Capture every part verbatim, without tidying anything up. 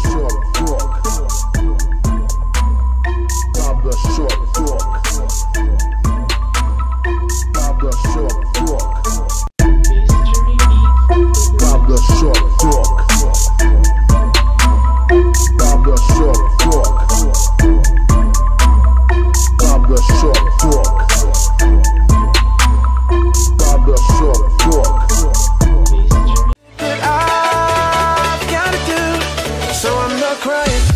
Shop Talk. Baba Shop Talk. Baba Shop Talk. Baba Shop Talk. Baba Shop Talk. Baba Shop Talk. Baba Shop Talk. I've gotta do, so I'm not crying.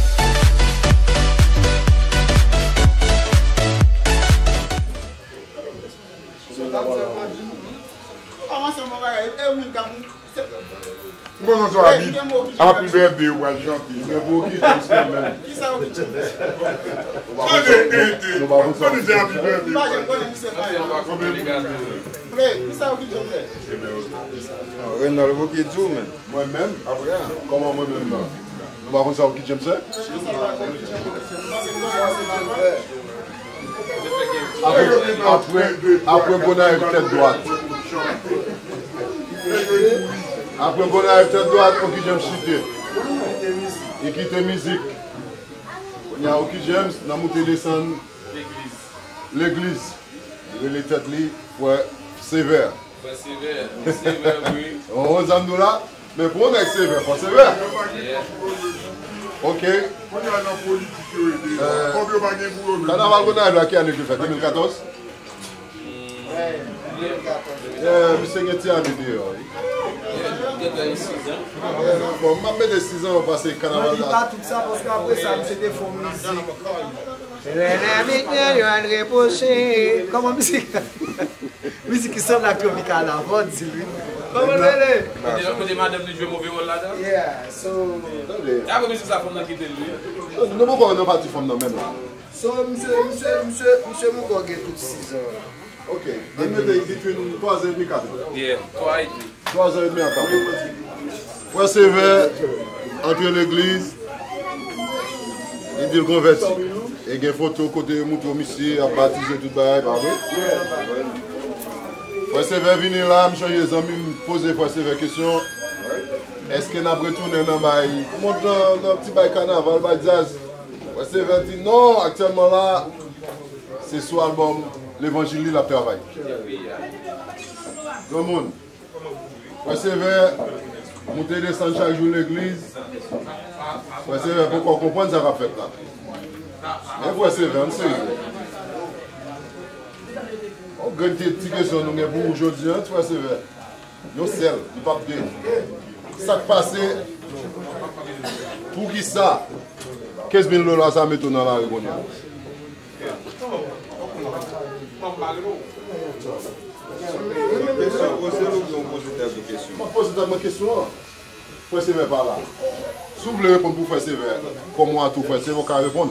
Mwen nan sou abi, happy birthday ou pral chante. Men pou ki jèm se menm. Tande, tande, tande, happy birthday. Renal, pou ki di w menm? Mwen menm? Apre a, kòman mwen menm nan? Nou pa konn sa Oki James fè? Apre, apre, apre Gonayiv tèt dwat. Apre Gonayiv tèt dwat, Oki James chite. Li kite mizik. Kounye a Oki James nan moute desann legliz. Li rele tèt li Frè Sevè. Frè Sevè, Sevè, wi. Oh, zanmi nou la. Men pou yon nèg sevè, fò sevè. Yeah. Ok. Kounye a nan politik yo ye deja. Kòb yo pa gen pou yo menm. Kanaval Gonayiv la, ki ane ki fèt? De mil katòz? Yeah, misye gen ti ane deyò wi. Yeah, gen sis an. Bon, m ap mete sis an pase kanaval la. Mwen di pa tout sa, paske apre sa, misye te fè yon mizik. Lè lè mitan yo al repose. Kòman mizik? Mizik ki sanble ak Tropical la, fò di l wi. Kòman l rele? Kote, kote madanm li jwe move wòl ladan? Yeah, so. E apre mizik sa fanm nan kite l wi. Nou poko nan pati fanm nan menm la. So, misye, misye, misye, misye Mouko gen tout sis an. Ok. Ann mete between twa zè edmi, kat. Yeah, twa edmi. Twa zè edmi ak kat. Frè Sevè antre legliz, li di l konvèti. E gen foto kote yo montre misye ap batize, tout bagay, pa vre? Frè Sevè vini la, m chanje zanmi m poze Frè Sevè kesyon, èske n ap retounen nan bay mond lan, nan ti bay kanaval, bay djaz? Frè Sevè di non, aktyèlman la, se sou albòm Levanjil li l ap travay. Granmoun, Frè Sevè moute desann chak jou legliz. Frè Sevè poko konprann sa k ap fèt la. Men Frè Sevè, ann serye. On grenn ti, ti kesyon nou gen pou ou jodi a, Frè Sevè. Yon sèl, li p ap de. Sa k pase? Poukisa kenz mil dola sa mete w nan lari kounye a? Kesyon, poze l oubyen w poze tèt ou kesyon? M ap poze tèt mwen kesyon an. Frè Sevè pa la. Si w vle reponn pou Frè Sevè, kòm w a tou Frè Sevè, w ka reponn.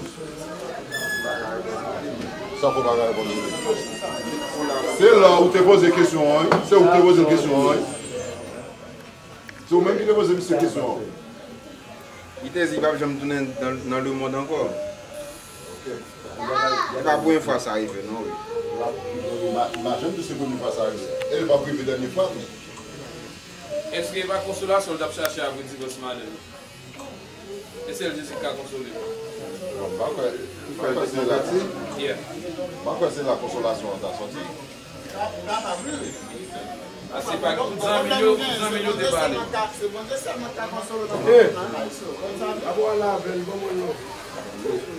Sa fè w pa ka reponn li. Se la ou te poze kesyon an, wi. Se ou ki te poze l kesyon an, wi. Se ou menm ki te poze misye kesyon an. Li te di li p ap janm tounen nan, nan lemonn ankò. E pa premye fwa sa rive non, wi. M pa, m pa janm di se premye fwa sa rive. E li p ap rive dènye fwa tou. Èske e pa konsolasyon l t ap chache apre divòs madanm li? E sèl Jezi ki ka konsole l. Bon, m pa kwè, m pa kwè se la, yeah. M pa kwè se la konsolasyon an ta sòti. Paske pa tout zanmi yo, tout zanmi yo te pale.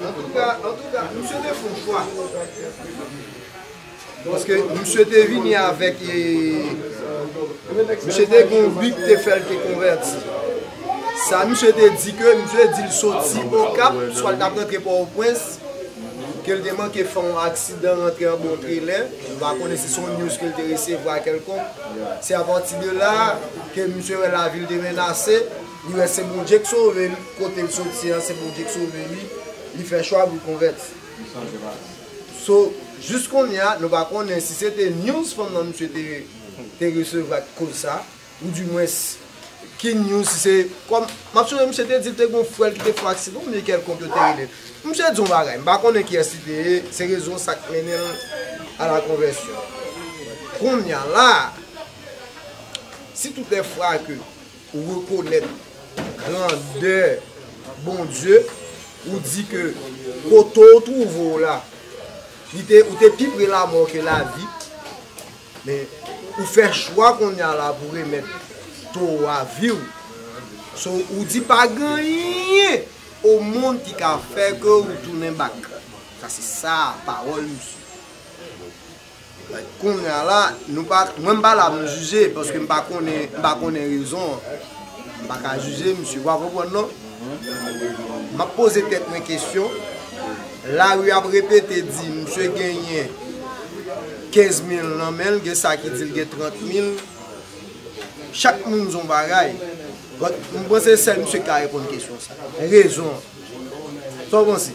Antouka, antouka, misye te fè yon chwa. Paske misye te vini avèk, e, misye te gen yon bi ki te fè l te konvèti. Sa misye te di ke misye di l soti Okap, swa l t ap rantre Pòtoprens, ke l te manke fè yon aksidan rantre anba yon trelè. Nou pa konnen si se yon news ke l te resevwa kèlkonk. Se apati de la ke misye wè lavi l te menase, li wè se Bondye k sove l, kote l soti an, se Bondye k sove li, li fè chwa pou l konvèti. So, jis kounye a, nou pa konnen si se te news fanm nan misye te, te resevwa k koz sa, oudimwens, ki news, si se, kòm, m ap sonje misye te di l te gen yon frè l ki te fè yon aksidan, oubyen kèlkonk yo te rele l. Misye di yon bagay, m pa konnen kiyès li te ye, se rezon sa k mennen l a la konvèsyon. Kounye a la, si toutèfwa ke ou rekonèt grandè Bondye, ou di ke kote w twouve w la, li te, ou te pi pre lanmò ke lavi, men ou fè chwa kounye a la pou remèt towo a vi w. So, ou di pa gen anyen o mond ki ka fè ke ou tounen bak. Sa se sa, pawòl misye. Kounye a la, nou pa, mwen m pa la pou m jije, paske m pa konnen, m pa konnen rezon an. M pa ka jije misye, w pa konprann non? M ap poze tèt mwen kesyon. Lari ap repete di misye genyen kenz mil nan men l, gen sa ki di l gen trant mil. Chak moun di yon bagay. But, m panse sèl misye ki ka reponn kesyon sa. Rezon an. Sa w panse?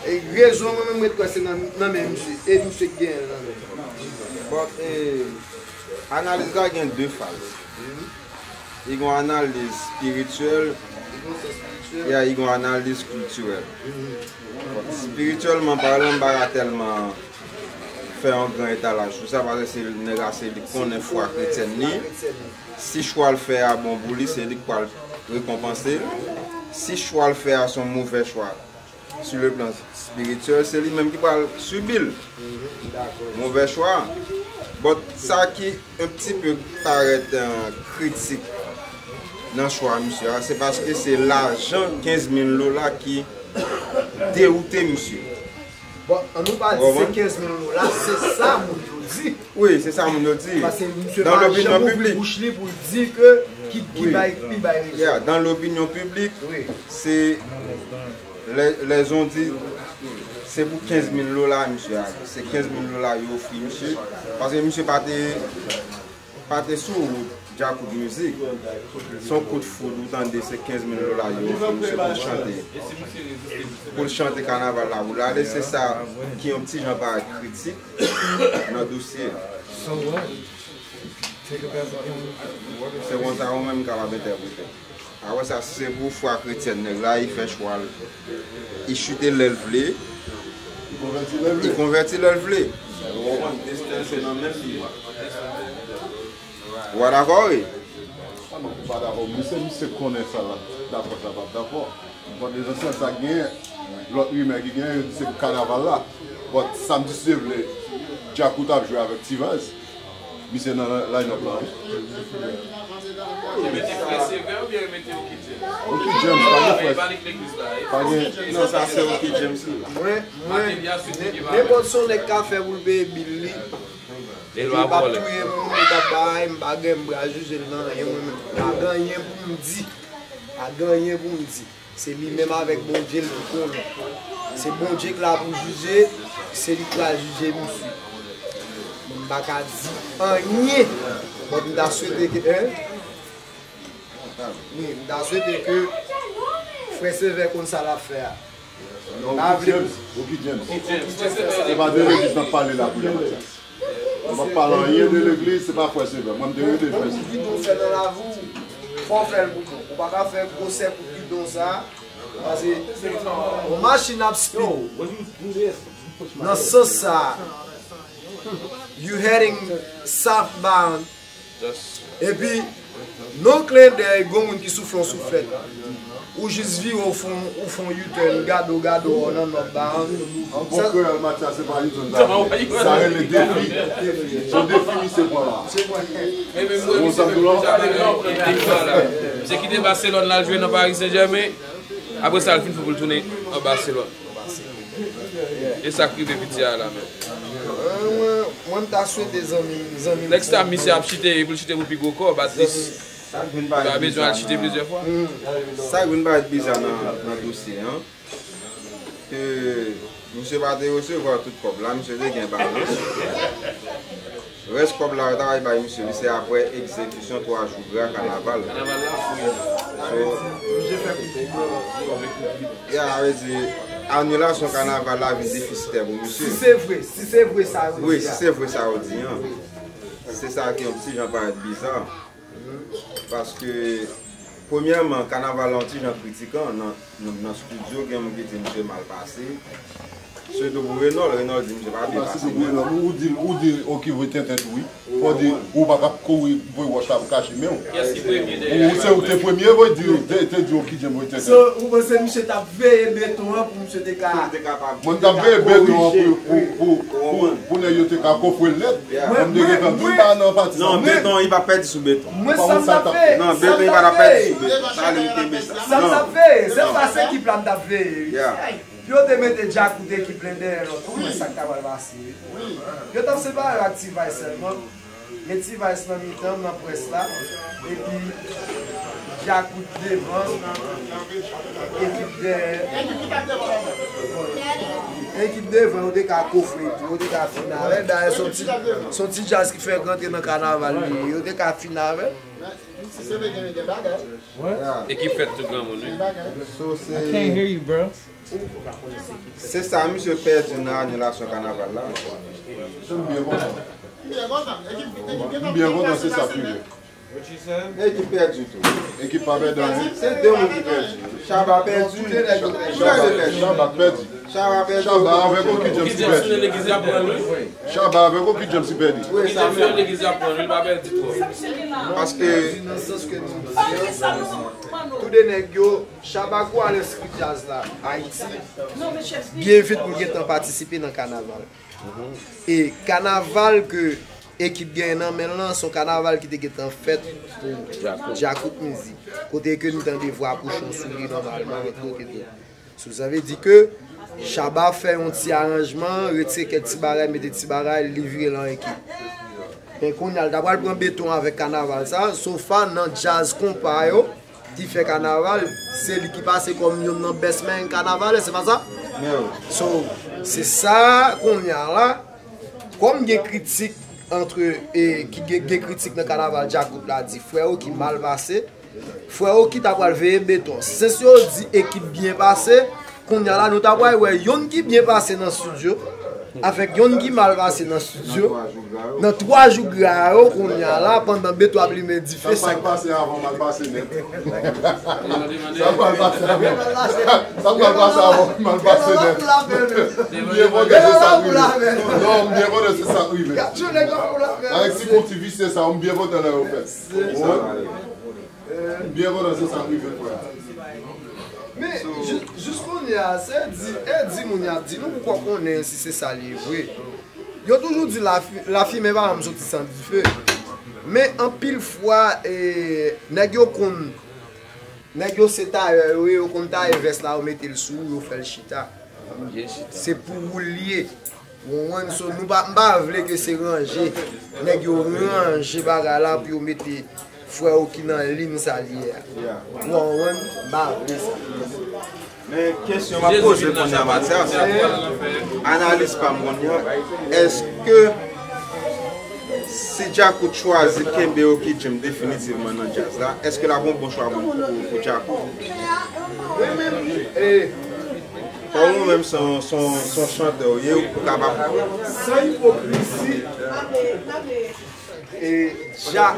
E rezon mwen menm mwen kwè se nan, nan men misye. E misye ki genyen l nan men. Bon, e, analiz la gen de faz. Li gen yon analiz espirityèl, ya, li gen yon analiz kiltirèl. Bon, espirityèlman palan, m pa ka tèlman fè yon gran etalaj sou sa, paske se nèg la, se li k konnen fwa kretyèn li. Si chwa l fè a bon pou li, se li k pral rekonpanse l. Si chwa l fè a se yon movè chwa, sur le plan spirituel, se li menm ki pral sibi l. Movè chwa. But sa ki un petit peu parèt, euh, kritik nan chwa misye a, se paske se lajan kenz mil dola ki dewoute misye. Bon, an nou pa di se kenz mil dola, se sa moun yo di. Wi, se sa moun yo di. Paske misye pa janm ouvri bouch li pou l di ke ki, ki bay, ki bay rezon. Yeah, dans l'opinion publique, se lè, lè zon di se pou kenz mil dola misye ale. Se kenz mil dola yo ofri misye. Paske misye pa te pa te sou wout Djakout Music. Se yon kout foud ou tande se kenz mil dola yo ofri misye pou l chante. Pou l chante kanaval la pou l ale, se sa ki yon ti jan parèt kritik nan dosye a. Se konsa ou menm kapab entèprete. Apre sa, si se pou fwa kretyèn, nèg la, li fè chwa l. Li chite lè l vle. Li konvèti lè l vle. Ou konprann? Desten se nan men li. Ou pa dakò, wi? Ah non, m pa dakò. Misye, misye konnen sa l ap dakò, sa l p ap dakò. Bon, lesansyèl, sa k genyen, lòt rimè ki genyen, yo di se pou kanaval la. Bon, samdi, si Dye vle, Djakout ap jwe avèk Ti Vaz. Misye nan line-up la, wi. Yo mete Frè Sevè oubyen yo mete Oki James? Oki James, pa gen Frè. Pa gen. Non, sa se Oki James li. Mwen, mwen, nenpòt sa yon nèg ka fè pou l peye bil li. Li p ap touye moun, li p ap bay, m pa gen, m pa jije l nan anyen, mwen menm. Pa gen anyen pou m di. Pa gen anyen pou m di. Se li menm avèk Bondye l ki konnen. Se Bondye k la pou jije, se li k pral jije misye. Mwen m pa ka di anyen. But m ta swete ke, en? Wi, m ta swete ke Frè Sevè konn sa l ap fè a. Non, Oki James. Oki James. Se pa de legliz n ap pale la kounye a, Matyas. Nou p ap pale anyen de legliz, se pa Frè Sevè. Mwen, m te rele Frè Sevè. Kout bidon fè nan lavi w, fò w fè l pou kont. Ou pa ka fè gwosè kout bidon sa, paske yon machin ap speed. Nan sans sa, you heading southbound. Epi, non klendèy, gon moun ki soufle yon souflèt. Ou jis vire, ou fè yon, ou fè yon U-turn, gade w, gade w nan nòt ba an. An bon kreyòl, Matyas, se pa U-turn, sa rele defi. Se yon defi misye pran la. Ou konn sa m di w la? Misye kite Baselòn la, l jwe nan Paris Saint-Germain. Apre sa, l fin fou pou l tounen an Baselòn. E sa k rive piti a la menm. Mwen, mwen, mwen, m ta swete zanmi, zanmi m. Nèg sa, misye ap chite, epi l chite pou pi gwo kòb, at least. Sa k vin parèt biza nan, sa k vin parèt biza nan, nan dosye an, ke misye pa te resevwa tout kòb la, misye te gen balans. Rès kòb la yo ta pral bay misye li, se apre egzekisyon twa jou gra kanaval. Kanaval la, wi. So, ya, sa vle di, anilasyon kanaval la vin defisitè pou misye. Si se vre, si se vre sa yo di a. Wi, si se vre sa yo di an. Se sa ki yon ti jan parèt biza. Paske, premyèman, kanaval la yon ti jan kritikan. Nan, nan, nan estidyo, gen moun ki di misye mal pase. Sitou pou Renòl, Renòl di misye pa byen pase. Sitou pou Renòl, ou di, ou di, ok, voye tenten tou, wi. Fò di, ou pa ka kouri voye wòch la pou kache men w. Ou se ou te premye, voye di, te, te di ok, James voye tenten. So, ou panse misye t ap veye beton an pou misye te ka. Mwen t ap veye beton an pou, pou, pou, pou, pou nèg yo te ka kofre l nèt. Mwen te gentan di ba nan pati sa. Non, beton, li pa pèdi sou beton. Mwen sa m t ap veye. Non, beton, li pa t ap pèdi sou beton. Sa li te mete. Sa m t ap veye, se pa se ekip la m t ap veye. Yo te mete Djakout ekip lendè lòt, ou wè sa k ta pral pase. Yo t ap separe yo ak T-Vice sèlman. Men T-Vice nan mitan, nan près la. Epi Djakout devan. Ekip dèyè. Ekip devan, yo te ka kofre tou, yo te ka fin avè l. Dayè, se yon ti, se yon ti djaz ki fèk rantre nan kanaval li ye. Yo te ka fin avè l. Ekip fèt tou granmoun, wi. So, se, I can't hear you, bro. Se sa misye pèdi nan anilasyon kanaval la. M byen kontan. M byen kontan, se sa k rive. Ekip pèdi tou. Ekip pa pèdi anyen. Se de moun ki pèdi. Shabba pèdi. Shabba pèdi. Shabba pèdi. Shabba avèk Oki James ki pèdi. Shabba avèk Oki James ki pèdi. Wi, sa vre. Paske, nan sans ke nou di an, tou de nèg yo, Shabba gwo al enskri djaz la Ayiti byen vit pou l gentan patisipe nan kanaval. E kanaval ke ekip genyen nan men l lan, se yon kanaval ki te gentan fèt pou Djakout Mizik. Kote ke nou tande vwa Pouchon sou li nòmalman, avèk tout e tout. So, sa vle di ke Shabba fè yon ti aranjman, retire kèk ti bagay, mete ti bagay, li vire l an ekip. Men kounye a, l ta pral pran beton avèk kanaval sa, so far nan djaz konpa yo, ki fè kanaval, se li ki pase kòm youn nan best man kanavalè, se pa sa? So, se sa, kounye a la, kòm gen kritik antre, e, ki gen, gen kritik nan kanaval Djakout la, di frè Oki mal pase, frè Oki ta pral veye beton. Sens yo di ekip byen pase, kounye a la, nou ta pral wè yonn ki byen pase nan estidyo, avèk yonn ki mal pase nan estidyo. Nan twa jou gra yo, kounye a la, pandan beton ap limen dife, sa k pral pase avan mal pase nèt. Sa k pral pase avan. Sa k pral pase avan mal pase nèt. M byen kontan se sa k rive. Non, m byen kontan se sa k rive. Avèk ti kou ti visye sa, m byen kontan lè yo fèt. M byen kontan se sa k rive, frè. Men, jis, jis kounye a, se di, e di moun y ap di, nou poko konnen si se sa l ye vre. Yo toujou di lafi-, lafimen pa janm soti san dife. Men anpil fwa, e, nèg yo konn, nèg yo se tayè yo ye, yo konn taye vès la, yo mete l sou ou, yo fè l chita. Se pou ou l ye. Ou konprann? So, nou pa, m pa vle ke se ranje. Nèg yo ranje bagay la pou yo mete frè Oki nan liy sa l ye a. Ou konprann? M pa vle sa. Men kesyon m ap poze kounye a, Matyas, analiz pa m kounye a, èske si Djakout chwazi kenbe Oki Jim definitivman nan djaz la, èske l ap yon bon chwa pou, pou, pou Djakout? Mwen menm, e, Kòm ou menm se yon, se yon, se yon chantè ou ye, ou kapab. San ipokrizi, e, Dja-,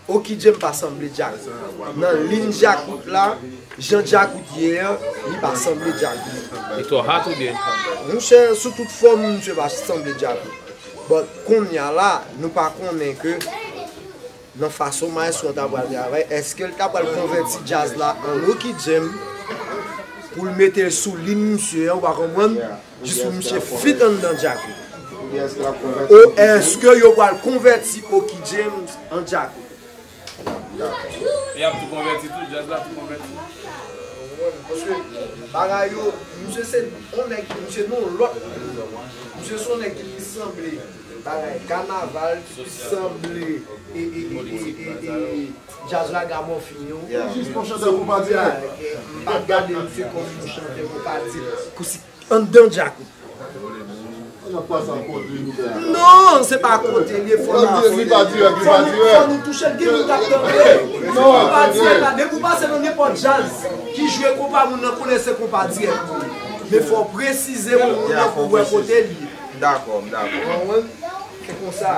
Oki Jim pa sanble Djakout. Nan liy Djakout la, jan Djakout ye an, li pa sanble Djakout. Li twò hot oubyen? Monchè, sou tout fòm, misye pa sanble Djakout. But kounye a la, nou pa konnen ke nan fason maestro an ta pral travay, èske l ta pral konvèti djaz la an Oki Jim pou l mete l sou liy misye an, ou pa konprann? Jis pou misye fit anndan Djakout. Ou èske yo pral konvèti Oki Jim an Djakout? E y ap tou konvèti tou, djaz la tou konvèti. Paske bagay yo, misye se yon nèg, misye nan yon lòt nivo. Misye se yon nèg ki plis sanble bagay kanaval, ki plis sanble e, e, e, e, e, e, djaz ragamòfin yo. Ou jis yon chantè konpa dirèk. M pa gade misye kòm yon chantè konpa dirèk. Kousi anndan Djakout. Non, se pa kote l ye, fò n di li pa dirèk, li pa dirèk. Fò nou touche l, gen moun k ap tande. Non, li pa dirèk la, depi w pase nan nenpòt djaz ki jwe konpa, moun nan konnen se konpa dirèk. Men fò w presize pou moun nan pou wè kote l ye. Dakò, m dakò. Ou konprann? Se konsa.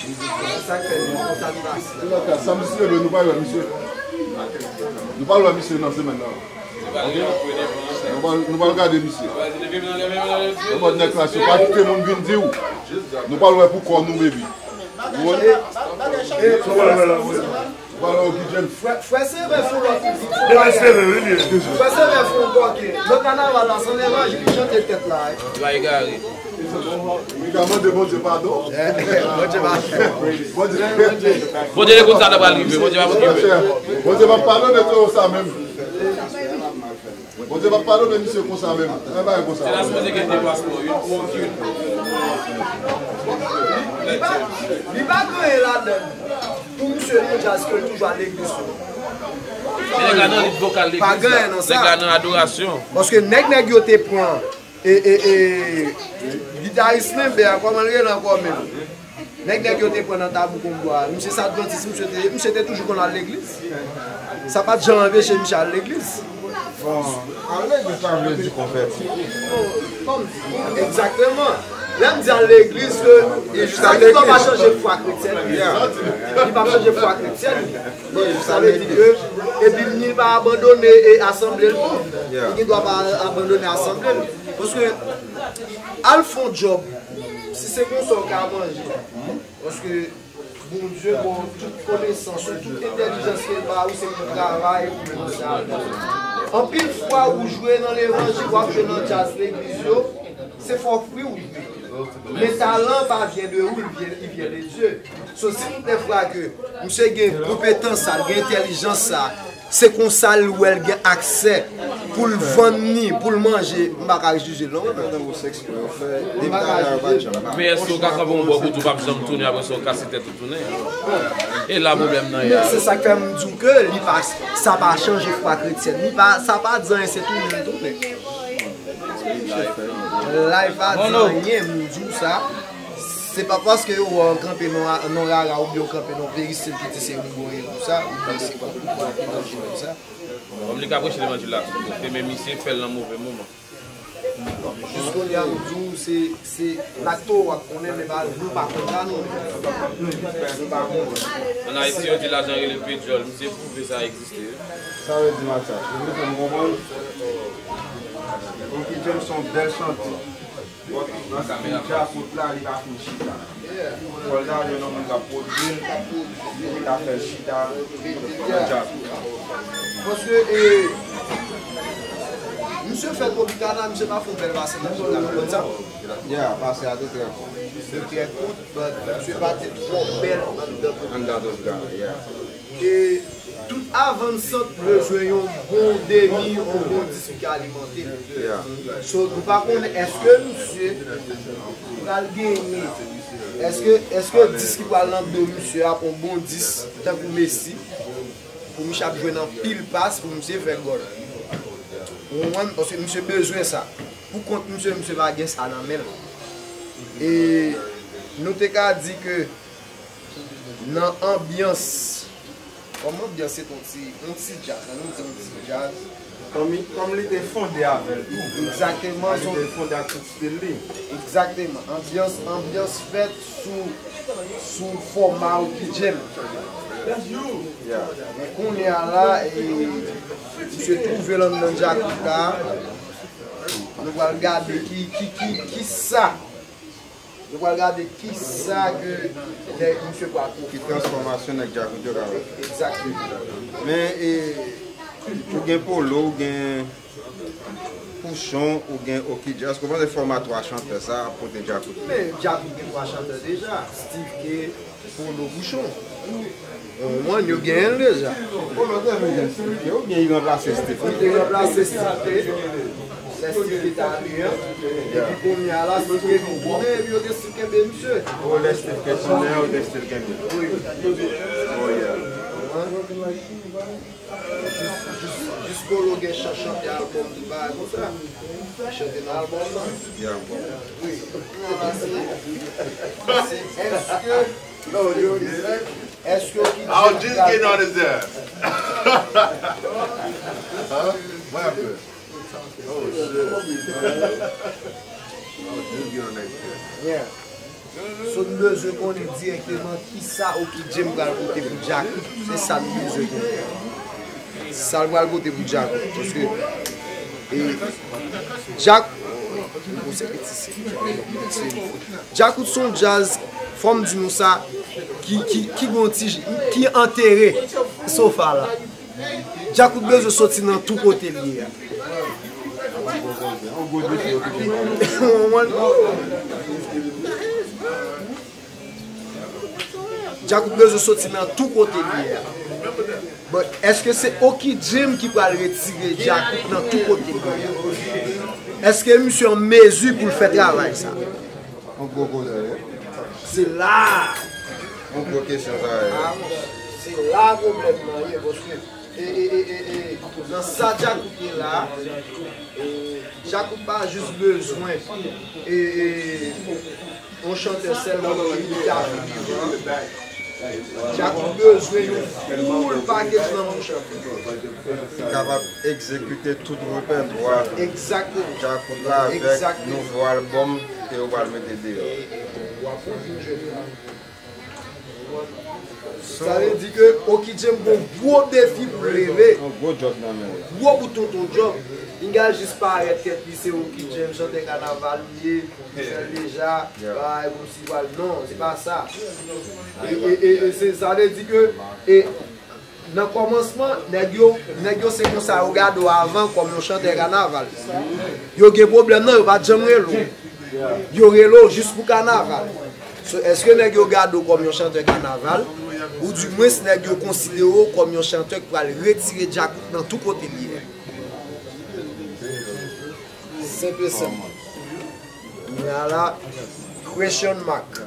Se sa k fè nou konsa nou pase. Sa misye vle, nou pa wè misye. Nou pa wè misye nan semèn nan. Ok? Nou pral, nou pral gade misye. Nou pral nèg la, si w pa kite moun vin di w, nou pral wè pou kò nou, baby. Ou wè? Nou pral wè la, wi. Nou pral wè Oky James. Frè, frè Sevè fè yon lòt, fè yon bagay. Frè Sevè fè yon kòkè. Nan kanaval la, se yon levanjil ki chante tèt la, wi. Li pa egare. Li ka mande Bondye padon. Bondye pa. Bondye. Bondye te konn sa t ap pral rive. Bondye pa konn rive. Bondye pa padone tou sa menm. Bondye pa padone misye konsa menm. Fè bagay konsa. Se la sipoze gen de paspò, youn pou Oky, youn pou. Li pa gen anyen ladan. Pou misye nan djaz ke l toujou al legliz tou. Nèg la nan lit vokal legliz la. Pa gen anyen nan sa. Nèg la nan adorasyon. Paske nèg, nèg yo te pran e, e, e, gitaris Lenbe a, kòman l rele ankò menm? Nèg, nèg yo te pran nan Tabou Kongo a. Misye se advantis, misye te, misye te toujou konn al legliz. Sa pa t janm anpeche misye al legliz. Bon, al legliz pa vle di konvèti. Bon, kòm, egzakteman. Lè m di al legliz, ke sa ki pa chanje fwa kretyèn li. Li pa chanje fwa kretyèn li. Sa vle di ke, epi ni pa abandone e asanble l tou. Li gen dwa pa abandone asanble l. Paske al fè yon djòb, si se konsa w ka manje. Paske Bondye ba w tout konesans ou, tout entèlijans ke l ba ou, se pou travay, pou moun sa. Anpil fwa ou jwe nan levanjil, w ap jwe nan djaz legliz yo, se fòk wi ou jwe. Men talan pa vyen de ou, il vient, il vient de Dieu. So, si tout lè fwa ke misye gen konpetans sa, l gen entèlijans sa, se konsa l wè l gen aksè pou l vann ni, pou l manje, m pa ka jije l non. Pandan ou sèks pou yo fè, depi talè a yo pa t janm. Men èske w ka kanpe yon bò kote ou p ap janm tounen, apre sa w kase tèt ou tounen? E la pwoblèm nan ye a. Men se sa k fè m di w ke li pa, sa pa chanje fwa kretyèn. Li pa, sa pa di anyen, se tounen l tounen. Live pa di anyen, m di w sa. Se pa paske yo wè w kanpe nan, nan rara oubyen w kanpe nan peristil ki di se ou bon e konsa, oubyen se ou bon e konsa. Kòm li ka preche levanjil la tou kote, men misye fè l nan move moman. Jiskounye a, m di w, se, se lakto w ap konnen, men pa, nou pa konn sa, nou. Nou pa konnen. Ann Ayiti, yo di lajan rele pedyòl. Misye pwouve sa egziste, wi. Sa vle di, Mathias, ou vle fè m konprann? Oky James se yon bèl chantè. Nan stil djakout la, li pa fin chita. Fò l ta jwenn yon moun k ap pwodui l, epi ta fè l chita nan djakout la. Paske, e, misye fè Tropicana, misye pa fè yon bèl pase nan Tropicana, konn sa? Yeah, pase a te trè kout. Te trè kout, but misye pa te twò bèl anndan Tropicana. Anndan Tropicana, yeah. E tout avannsant bezwen yon bon demi, yon bon dis ki ka alimante l. Yeah. So, nou pa konnen èske misye pral genyen, èske, èske dis ki pral nan do misye a, yon bon dis, tankou Messi, pou misye ap jwenn anpil pas, pou misye fè gòl. Ou konprann? Paske misye bezwen sa. Pou kont misye, misye pa gen sa nan men l. E nou te ka di ke nan anbyans, kòm anbyans se t on ti, on ti djaz, ann nou di on ti djaz. Kòm li, kòm li te fonde avè l tou. Egzakteman. Li te fonde ak tout stil li. Egzakteman. Anbyans, anbyans fèt sou, sou fòma Oky James. Yeah. Men kounye a la, e, misye twouve l anndan djakout la. Nou pral gade ki, ki, ki, ki sa. Nou pral gade ki sa ke nèg misye pral pwofite. Ki transfòmasyon nèg djakout yo ka fè. Egzakteman. Men, e, ou gen Polo, ou gen Pouchon, ou gen Oky James. Èske w panse fòma twa chantè sa ap pote djakout? Men djakout gen twa chantè deja. Steve K, Polo, Pouchon. Ou konprann, yo genyen l deja. Polo te vle gen Steve K, oubyen li ranplase Steve K? Li te ranplase Steve K. Lè Steve K te ale an. Epi kounye a la, Steve K vin tounen, epi yo te still kenbe misye. O, lè Steve K tounen, yo te still kenbe. Wi. Oh, yeah. Jis, jis, jis Polo gen chan chante albòm, tout bagay konsa. Li chante nan albòm nan. Yeah, bro. Wi. Se, se, èske, èske ki I'll just get on his ass. Huh? What happened? Oh, shit. I'll just get on that shit. Yeah. So, nou bezwen konnen dirèkteman kisa Oky James pral pote pou djakout. Se sa nou bezwen konnen. Sa l pral pote pou Djakout. Paske e, Djak- Djakout se yon djaz, fò m di nou sa, ki, ki, ki gon ti, ki antere sofa la. Djakout bezwen soti nan tou kote l ye a. Djakout bezwen soti nan tou kote l ye a. But èske se Oki Jim ki pral retire Djakout nan tou kote l ye a? Èske misye an mezi pou l fè travay sa? Yon gwo koze, wi. Se la. Yon gwo kesyon sa ye. Se la pwoblèm nan ye, paske e, e, e, e, e, nan sa Djakout ye la, e, Djakout pa jis bezwen e, e, yon chantè sèlman ki ta vin devan. Djakout bezwen yon full package nan yon chantè. Ki kapab egzekite tout repètwa Djakout la avèk nouvo albòm ke yo pral mete deyò. Sa vle di ke Oki Jim gon gwo defi pou l leve. Yon gwo djòb nan men l. Gwo bout tonton djòb. Li ka jis parèt tèt li se Oki Jim, chantè kanaval li ye, li fè l deja, bagay kòmsi pral, non, se pa sa. E, e, e, e se, sa vle di ke e, nan kòmansman, nèg yo, nèg yo se konsa yo gade w avan kòm yon chantè kanaval. Yo gen pwoblèm nan, yo pa t janm rele w. Yo rele w jis pou kanaval. So, èske nèg yo gade w kòm yon chantè kanaval? Oudimwens, nèg yo konsidere w kòm yon chantè ki pral retire Djakout nan tou kote l ye? Senp e senp. Kounye a la, question mark.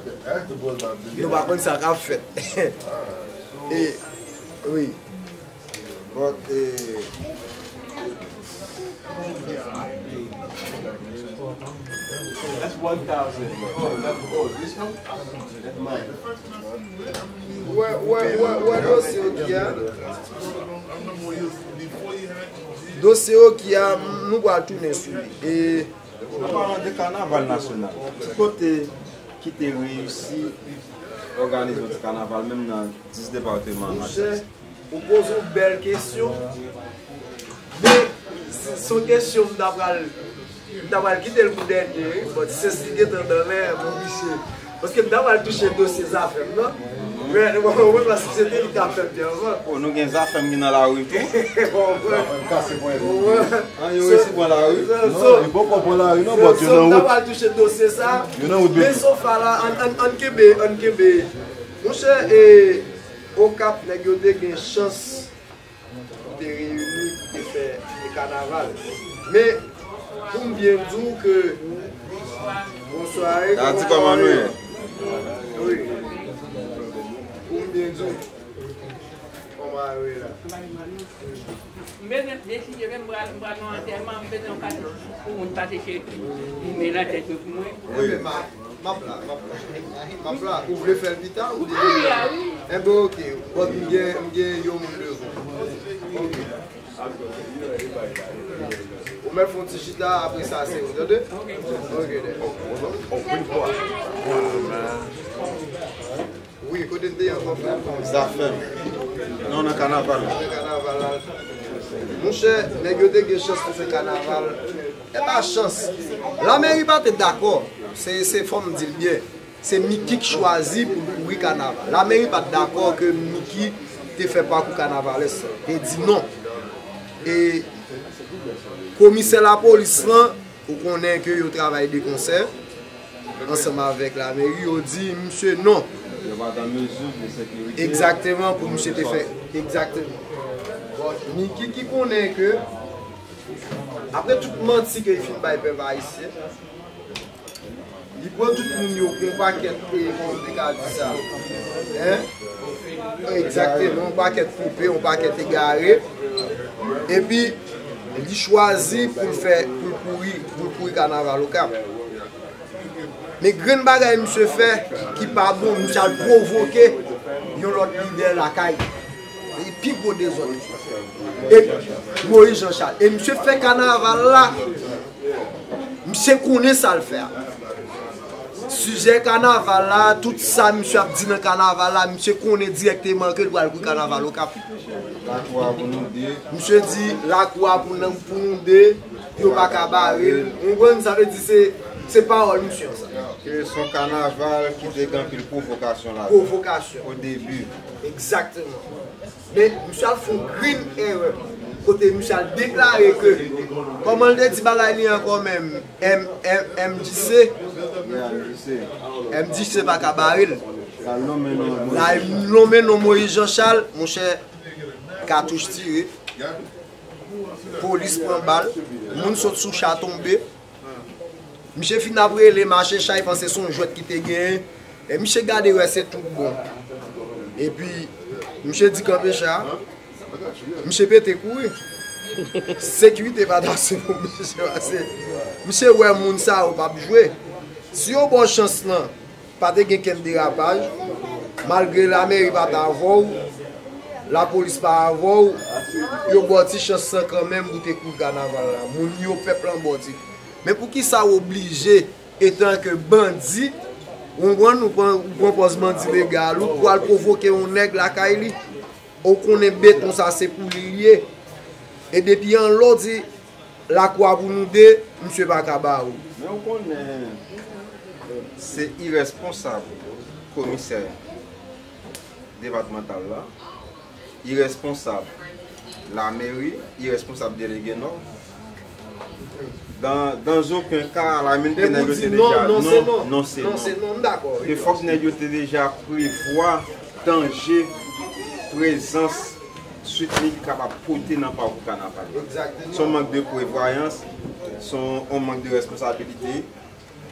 Nou pa konn sa k ap fèt. E, wi. But, eh, That's one thousand. Oh, that's, oh, this one? That's mine. Wè, wè, wè, wè dosye Oki a. Dosye Oki a, nou pral tounen sou li. E An palan de kanaval nasyonal, ki kote ki te reyisi òganize yon ti kanaval, menm nan dis depatman an? Monchè, ou poze yon bèl kesyon, men se, se yon kesyon m ta pral, m ta pral kite l pou dènye, wi, but since li gentan nan men, m oblije. Paske m ta pral touche dosye Zafèm nan. Men, bon, mwen panse se te li k ap fè m byen anvan. Oh, nou gen Zafèm ki nan lari tou. Bon, mwen. Zafèm kase pwen. An, yo resi pran lari? Non, yo poko pran lari non, but yo nan wout. Yo nan wout, baby. Men sofa la, ann, ann, ann kenbe, ann kenbe. Monchè, e, Okap, nèg yo te gen chans pou te reyini, pou te fè kanaval. Men, pou m byen di w ke, bonswa, e, kòman w ye? Wi. Pou m byen di w, kòman w ye la? M bezwen deside, men m pral, m pral nan antèman, m bezwen yon kado pou moun pase chez li. Men nan tèt mwen pou mwen. Wi. M ap la, m ap la. M ap la. Ou vle fè l pita? Ou deja? Wi, wi. Enben, oke. Bon, m gen, m gen yon moun devan. Oke. Ou mèt fè yon ti chita, apre sa, se ou, tande? Oke, dè. Wi, kote n te ye ankò, frè m? Zafèm. Non, nan kanaval. Nan kanaval la. Monchè, nèg yo te gen chans pou fè kanaval. E pa chans. Lameri pa te dakò. Se, se fò m di l byen. Se Mickey ki chwazi pou l kouri kanaval. Lameri pa t dakò ke Mickey te fè pakou kanavalès lan. Te di non. E komisè lapolis lan, ou konnen ke yo travay de konsè ansanm avèk lameri, yo di misye non. Yo pa t an mezi de sekirite. Egzakteman, pou misye te fè. Egzakteman. Bon, Mickey ki konnen ke, apre tout manti ke li fin bay pèp ayisyen, li pran tout moun yo pou yon pakèt, e, kòman m te ka di sa? Hein? Egzakteman, yon pakèt poupe, yon pakèt egare. Epi, li chwazi pou l fè, pou l kouri, pou l kouri kanaval Okap. Men grenn bagay misye fè ki pa bon, misye al pwovoke yon lòt lidè lakay li. Li pi gwo dezòd. E Moyiz Jan Chal. E misye fè kanaval la, misye konnen sa l fè a. Sijè kanaval la, tout sa misye ap di nan kanaval la, misye konnen dirèkteman ke l pral kouri kanaval Okap. Lakou a pou nou de. Misye di lakou a pou nou, pou nou de, yo pa ka bare l. Ou konprann, sa vle di se, se pawòl misye an sa. Ke se yon kanaval ki te gen anpil pwovokasyon ladan. Pwovokasyon. O debi. Egzakteman. Men misye al fè yon grenn erè. Kote misye al deklare ke, kòman l te di bagay li ankò menm, M, M, M D C. M D C pa ka bare l. La, l lonmen non Moïse Jean Charles, monchè, katouch tire. Polis pran bal. Moun sot sou cha tonbe. Misye fin ap rele mache chay, panse se yon jwèt ki te genyen. E misye gade wè se tout bon. Epi, misye di kanpe cha. Misye pete kouri. Sekirite pa t ase pou misye pase. Misye wè moun sa yo p ap jwe. Si yo ba w chans lan, pa te gen kenn derapaj. Malgre lameri pa t avè w, lapolis pa avè w, yo ba w ti chans lan kanmenm pou te kouri kanaval la. Moun yo, pèp lan ba w ti. Men poukisa w oblije, etanke bandi, ou konprann, ou pran, ou pran pòz bandi legal, ou pral pwovoke yon nèg lakay li, ou konnen beton sa se pou li l ye. E depi anlè w di, lakou a pou nou de, misye pa ka ba ou. Men ou konnen, se irèsponsab komisè depatmantal la, irèsponsab lameri, irèsponsab delege Nò. Dans, dans aucun cas, la menm ke nèg yo te deja, non, non, se non. Non, se non, m dakò. Ke fòk nèg yo te deja prevwa danje prezans Sweet Micky kapab pote nan pakou kanaval la. Egzakteman. Se yon mank de prevwayans, se yon, yon mank de responsabilite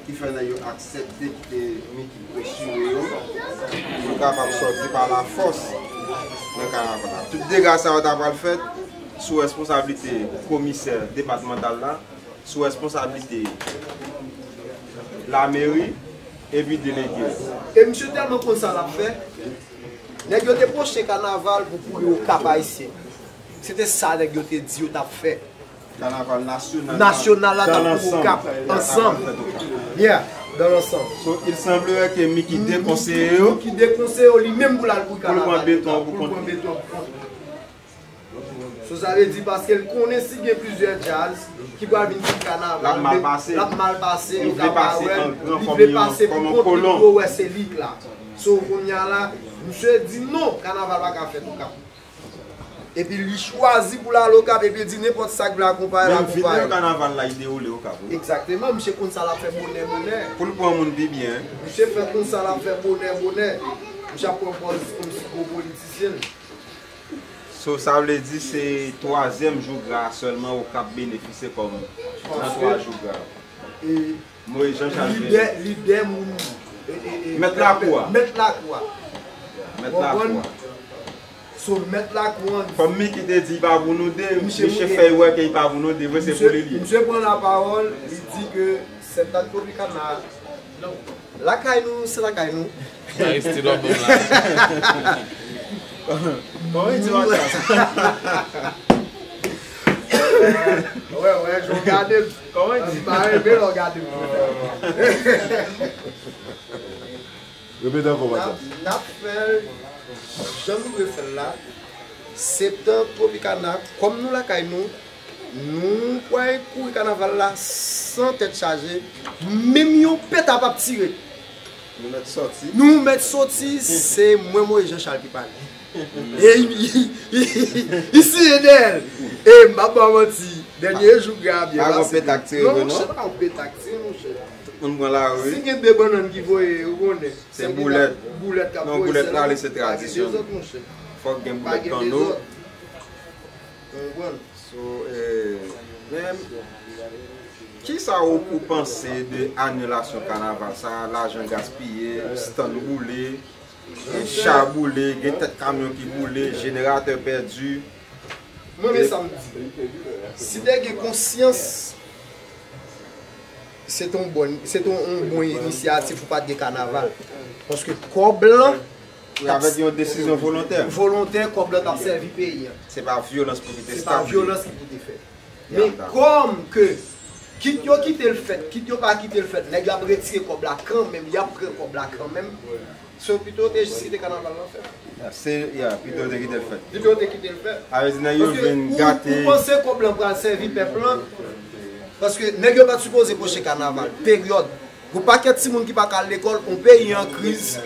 ki fè nèg yo aksepte kite Micky presire yo pou yo kapab sòti pa lafòs nan kanaval la. Tout dega sa yo ta pral fèt sou responsablite komisè depatmantal la, sou responsablite lameri epi delege. E misye tèlman konn sa l ap fè, nèg yo te pwoche kanaval pou kouri Okap Ayisyen. Se te sa nèg yo te di yo t ap fè. Kanaval nasyonal la, nasyonal la t ap kouri Okap ansanm. Yeah, dans l'ensemble. So, il semblerait que Micky dekonseye yo. Micky dekonseye yo, li menm pou l al kouri kanaval pou l pran beton pou kont li. So, sa vle di, paske l konnen si gen plizyè djaz ki pral vin kouri kanaval, l ap mal pase, l ap mal pase, yo ka pa wè l, li vle pase pou kont li pou yo wè se li k la. So, kounye a la, misye di non, kanaval pa ka fèt Okap. Epi li chwazi pou l al Okap, epi l di nenpòt sa k vle akonpaye l, akonpaye l. Menm videyo kanaval la, li dewoule Okap, wi. Egzakteman, misye konn sa l ap fè bonè, bonè. Pou l pran moun pi byen. Misye fè konn sa l ap fè bonè, bonè. Misye ap pran pòz kòmsi gwo politisyen. So, sa vle di se twazyèm jou gra a sèlman Okap benefisye kòm nan twa jou gra yo. Moïse Jean Charles Vene. Lidè, lidè moun, e, e, e, mèt lakou a. Mèt lakou a. Mèt lakou a. So, mèt lakou an. Kòm Micky te di, li pa pou nou de, misye fè wè ke li pa pou nou de, vre se pou li l ye. Misye pran lapawòl, li di ke Sèt Tropicana, lakay nou, se lakay nou. Aristide wap ban m la. Kòman di Mathias? Wè, wè, jan w gade m. Kòman di? M pa renmen lè w gade m. Repete ankò, Mathias. N ap, n ap fè l jan nou dwe fè l la. Septan Tropicana, kòm nou lakay nou, nou pral kouri kanaval la san tèt chaje, menm yon pèta p ap tire. Nou mèt sòti. Nou mèt sòti, se mwen, Moïse Jean Charles ki pale. E i, i, i, i siye dèyè l. E m p ap ba w manti, dènye jou gra a byen pase. Pa gon pèta k tire vre, non? Non, monchè, pa gon pèta k tire, monchè. Tout moun pran lari. Si gen de bannann ki voye, ou konnen. Se boulèt. Boulèt k ap voye, se la. Non, boulèt prale se tradisyon. Pa gen dezòd, monchè. Fòk gen boulèt kanno. Pa gen dezòd. Ou konprann? So, eh, men, kisa ou, ou panse de anilasyon kanaval sa, lajan gaspiye, stand boule, eh, cha boule, gen tèt kamyon ki boule, jeneratè pèdi? Mwen, men sa m di. Si te gen konsyans, se te yon bon, se te yon bon inisyativ pou pa t gen kanaval. Paske kòb lan, wi, avèk yon desizyon volontè. Volontè, kòb lan t ap sèvi peyi an. Se pa vyolans pou kite. Se pa vyolans ki pou te fèt. Men kòm ke, kit yo kite l fèt, kit yo pa kite l fèt, nèg yo ap retire kòb la kanmenm, y ap pran kòb la kanmenm. So, pito te jis kite kanaval lan fèt. Ya, se, ya, pito te kite l fèt. Pito te kite l fèt. A vle di, nèg yo vin gate. Ou panse kòb lan pral sèvi pèp lan? Paske nèg yo pa t sipoze poche kanaval. Peryòd. Gon pakèt timoun ki pa ka al lekòl, yon peyi an kriz.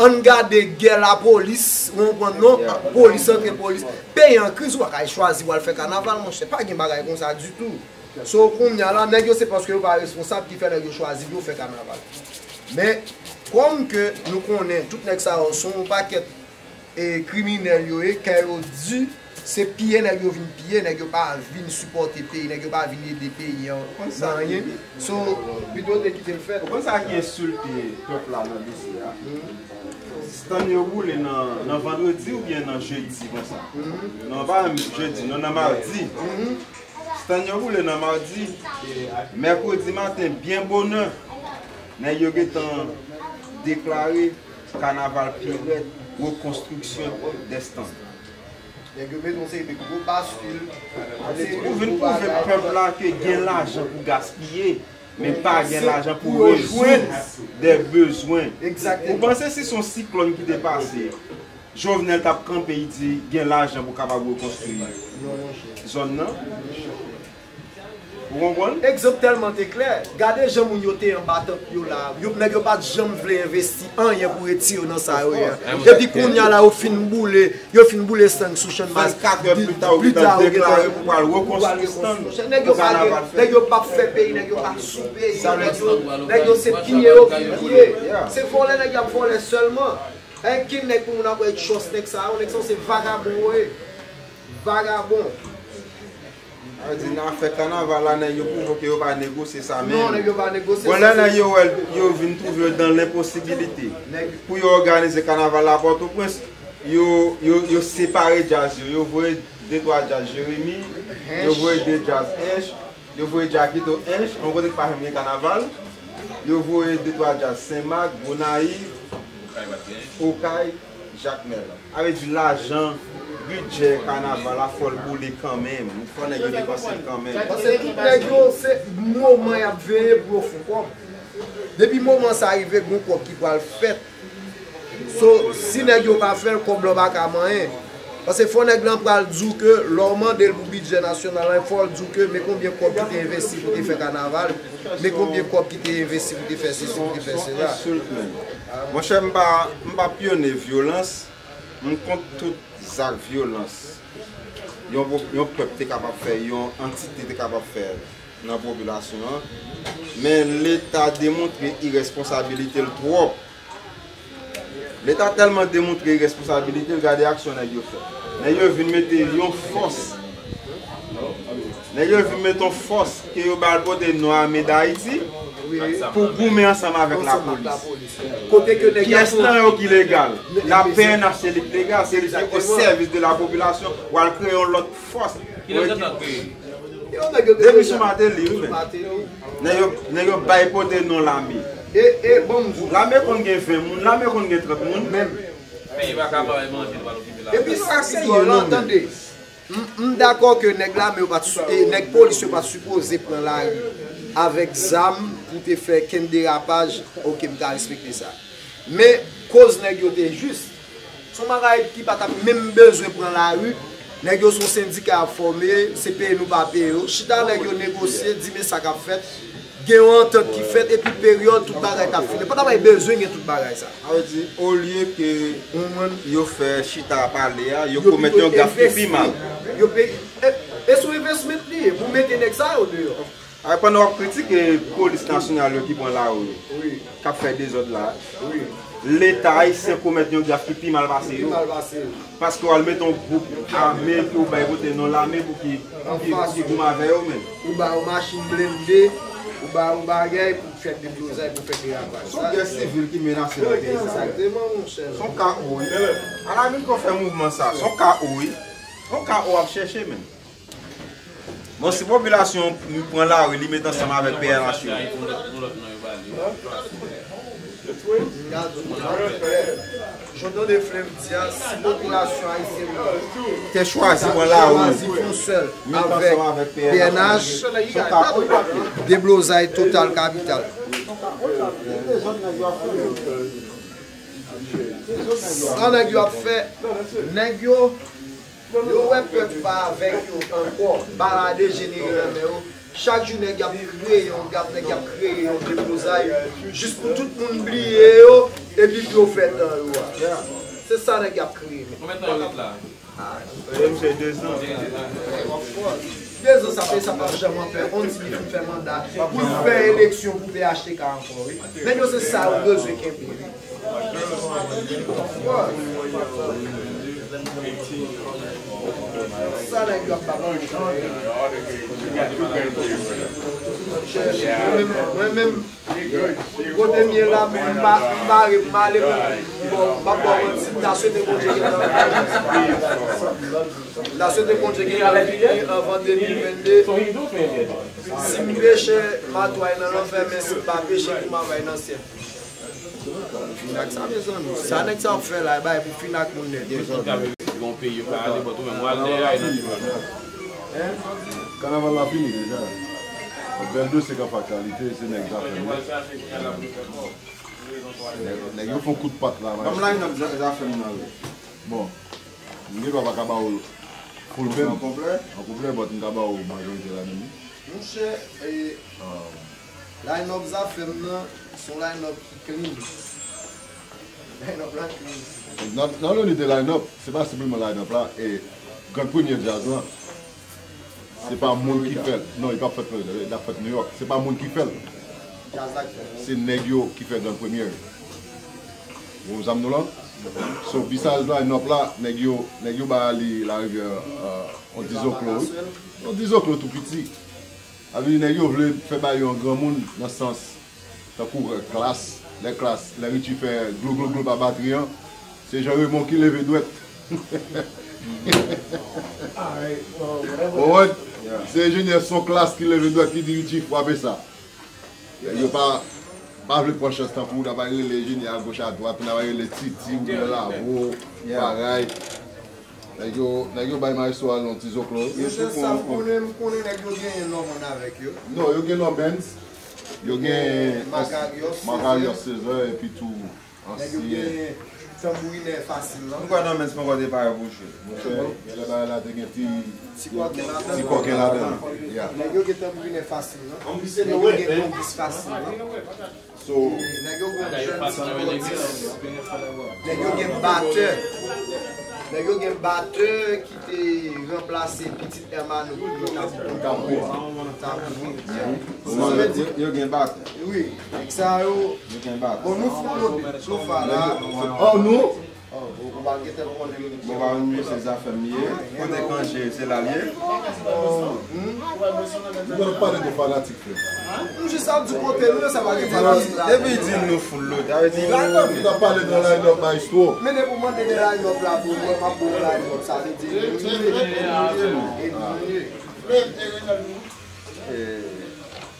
Ann gade gè lapolis, ou konprann non? Polis antre polis. Peyi an kriz, ou pa ka chwazi pou al fè kanaval, monchè. Pa gen bagay konsa ditou. So, kounye a la, nèg yo se paske yo pa responsab ki fè nèg yo chwazi pou yo fè kanaval. Men, kòm ke nou konnen, tout nèg sa yo se yon pakèt e kriminèl yo ye, kè yo di, se piye nèg yo vin piye, nèg yo pa vin sipòte peyi, nèg yo pa vin ede peyi an nan anyen. So, pito te kite l fèt. Ou konn sa ki ensilte pèp la nan dosye a? Stand yo boule nan, nan vandredi oubyen nan jedi konsa? Non, pa menm jedi, non, nan madi. Stand yo boule nan madi. Mèkredi maten, byen bonè, nèg yo gentan deklare kanaval pi rèd, rekonstriksyon dè stand. Nèg yo mete yon seri de gwo baskil, yon seri de gwo bagay. Ou vin pwouve pèp la ke gen lajan pou gaspiye, men pa gen lajan pou rezoud dè bezwen. Egzakteman. Ou panse si se yon siklòn ki te pase, Jovenel t ap kanpe, li di gen lajan pou kapab rekonstwi zòn nan? Ou konprann? Egzanp tèlman te klè. Gade jan moun yo te anba tant yo la. Yo, nèg yo pa t janm vle envesti anyen pou retire yo nan sa yo ye a. Epi kounye a la, yo fin boule, yo fin boule stand sou Channmas. Vennkat è pli ta, yo gentan deklare pou pral rekonstwi stand pou kanaval fèt. Nèg yo p ap fè peyi, nèg yo pa sou peyi. Nèg yo, nèg yo se piye yo vin piye. Se vòlè nèg y ap vòlè sèlman. Èske nèg pou moun ap wè chòs nèg sa yo, nèg sa yo se vagabon yo ye. Vagabon. Sa vle di, nan afè kanaval la, nèg yo pwouve ke yo pa negosye sa menm. Non, nèg yo pa negosye sa. Bon, lè nèg yo wè, yo vin twouve yo dan lenposibilite pou yo òganize kanaval la Pòtoprens, yo, yo, yo separe djaz yo. Yo voye de twa djaz Jeremi, yo voye de djaz Ench, yo voye Jackito Ench, yon kote ki pa janm gen kanaval. Yo voye de twa djaz Senmak, Gonayiv, Okay, Jakmèl. Sa vle di lajan, bidjè kanaval la, fò l boule kanmenm. Fò nèg yo depanse l kanmenm. Paske tout nèg yo, se moman y ap veye pou yo fè kòb. Depi moman sa rive, gon kòb ki pral fèt. So, si nèg yo pa fè l, kòb lan pa ka manyen. Paske fò nèg lan pral di w ke lè w mande l pou bidjè nasyonal la, fò l di w ke men konbyen kòb ki te envesti pou te fè kanaval, men konbyen kòb ki te envesti pou te fè sesi, pou te fè sela. Monchè, m pa, m pa pyone vyolans, m kont tout zak vyolans yon, yon pèp te kapab fè, yon antite te kapab fè nan popilasyon an. Men Leta demontre irèsponsabilite l twòp. Leta tèlman demontre irèsponsabilite l, gade aksyon nèg yo fè. Nèg yo vin mete yon fòs. Nèg yo vin mete yon fòs ke yo ba l pote non Ame Dayiti pou goumen ansanm avèk lapolis. Kiyès nan yo ki legal? La P N H se li k legal, se li ki o sèvis de la popilasyon. W al kreye yon lòt fòs. Depi sou Mateli, wi, men. Nèg yo, nèg yo bay pote non lame. Lame konn gen ven moun, lame konn gen trant moun. Peyi pa ka bay manje, nou pral okipe la. Epi sa ki dwòl lan, tande. M, m dakò ke nèg lame yo pa t su-, e, nèg polis yo pa t sipoze pran lari avèk zam pou te fè kenn derapaj. Oke, m ka respekte sa. Men, koz nèg yo te jis. Se yon bagay ki pa t ap menm bezwen pran lari. Nèg yo se yon sendika y ap fòme, se peye nou pa peye yo. Chita nèg yo negosye, di men sa k ap fèt. Gen yon antant ki fèt, epi peryòd tout bagay t ap fini. Pa t ap bezwen gen tout bagay sa. Sa vle di, olye ke yo fè chita pale a, yo komèt yon gaf ki pi mal. Yo pe-, e, e se yon envestimèt li ye, pou mete nèg sa yo deyò. A, pandan w ap kritike polis nasyonal yo ki pran lari yo, k ap fè dezòd la, Leta ayisyen komèt yon gaf ki pi mal pase yo. Paske w al mete yon gwoup ame epi w bay pote non lame pou ki, pou ki, pou ki goumen avè yo menm. Ou ba yo machin blende, ou ba yo bagay pou fè deblozay, pou fè derapaj. Se yon gè sivil ki menase nan peyi sa. Egzakteman, monchè. Se yon kawo, wi. Alamit, kon fè mouvman sa, se yon kawo, wi. Se yon kawo w ap chèche menm. Bon, si popilasyon pran lari, li met ansanm avèk P N H yo. Jan w tande Fleuve di a, si popilasyon ayisyèn nan te chwazi pran lari, chwazi fè yon sèl avèk P N H, deblozay total kapital. Sa nèg yo ap fè, nèg yo, yo wè pèp pa avèk yo ankò, balade jenere nan men yo. Chak jou nèg y ap kreye yon gap, nèg y ap kreye yon deblozay, jis pou tout moun bliye yo, epi pou yo fè tan yo a. Se sa nèg y ap kreye, men. Konbyen tan yo ret la? Ah, de zan sa, peyi sa p ap janm anfè, on ti ki fin fè manda, pou l fè eleksyon pou P H T K ankò, wi. Nèg yo se sa yo bezwen kenbe, wi. Sa nèg yo ap bat. Mwen menm, mwen menm, kote m ye la, m pa, m pa re, m ale pou, bon, m pa ba w manti, m ta swete Bondye gentan. M ta swete Bondye gentan vini anvan de mil vennde. Si m peche, m a tway nan lanfè, men si m pa peche, pou m a bay nan syèl. Fin ak sa, mezanmi. Sa nèg sa ap fè la, e bay pou fin ak moun nèt. Yon peyi yo ka ale, bòt ou menm, w al dèyè a, e nan. Kanaval la fini deja. Bèl dosye k ap fè aktyalite, se nèg zafè m yo. Nèg, nèg yo fè yon kout pat la. Ban m line up za-, zafè m nan, wi. Bon, m gen dwa pa ka ba w full band. An konplè? An konplè, but m ka ba w majorite ladan li. Monchè, e, line up zafè m nan, se yon line up ki clean. Line up la clean. Not, not only the line up, se pa senpleman line up la, e Grand Premye Jazz lan. Se pa moun ki fè l. Non, li p ap fèt Florid, l ap fèt New York. Se pa moun ki fè l. Se nèg yo ki fè Grand Premye. Ou konprann nou la? So, besides line up la, nèg yo, nèg yo ba li Larivyè, euh, on ti zoklo, wi. On ti zoklo tou piti. Sa vle di nèg yo vle fè bagay yo an granmoun nan sans tankou, euh, Klass, lè Klass, lè Richie fè glou glou glou pa batri an, se Jean Raymond ki leve dwèt. Ou konprann? Se enjenyè son Klass ki leve dwèt, ki di Richie frape sa. Nèg yo pa, pa vle pran chans tankou w ta pral rele enjenyè a goch a dwat, ou ta pral rele Titi, ou rele Lavo, bagay. Nèg yo, nèg yo bay maestro a yon ti zoklo. Mesye, sa m konnen, m konnen nèg yo genyen nòm ann avèk yo. Non, yo gen nòm Benz, yo gen Makarios Césaire, epi tou nèg yo ansyen. Gen tanbourinè fasil lan. M kwè nòm Benz poko te pare pou jwe. Monchè, genlè bagay la te gen ti, ti kòken ladan. Ti kòken ladan. Yeah. Nèg yo gen tanbourinè fasil lan. Nèg yo gen kongis fasil lan. So, nèg yo gen jèn ti kòtis. Nèg yo gen batè. Nèg yo gen batè ki te ranplase pitit Hermano ki te nan tanbou. Tanbou. Yo, yo gen batè. Wi, nèg sa yo. Yo gen batè. Bon, nou fou lòt Lofa la. Oh, nou? Bon, ba nou mesye zafè m ye. Kote Kanje, se la l ye. Nou konn pale de fanatik, frè. M jis ap di kote nou ye, sa pa gen fanatik la. Depi di nou full load, sa vle di nou. Nou ta pale de line up maestro. Men depi w mande de line up la, pou mwen, m ap ba w line up, sa vle di nou ye. E nou ye. Eh,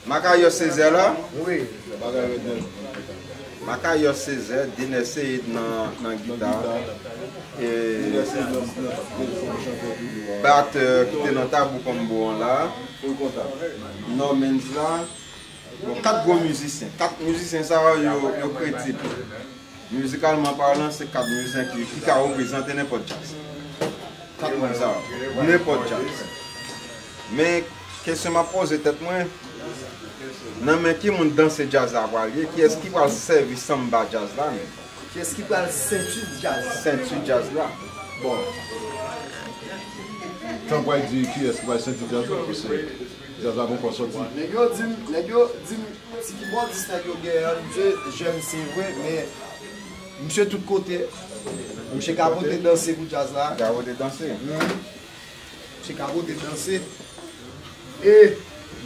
Makarios Césaire la? Wi. Makarios Césaire, Dener Seid nan, nan gita. E batè ki te nan Tabou Combo an la. Norman's la. Bon, kat gwo mizisyen. Kat mizisyen sa yo, yo kredib. Mizikalman palan, se kat mizisyen ki, ki ka reprezante nenpòt djaz. Kat moun sa yo, nenpòt djaz. Men, kesyon m ap poze tèt mwen, nan men ki moun danse djaz la pral ye? Kiyès ki pral sèvi sanba djaz la menm? Kiyès ki pral senti djaz? Senti djaz la. Bon. Trump pral di kiyès ki pral senti djaz la, paske djaz la gon kò sòti. Nèg yo di m, nèg yo di m, ti kibòdis nèg yo gen an, misye jèn se vre, men misye tout kote. Misye ka pote danse pou djaz la. Ka pote danse. Mhm. Misye ka pote danse. E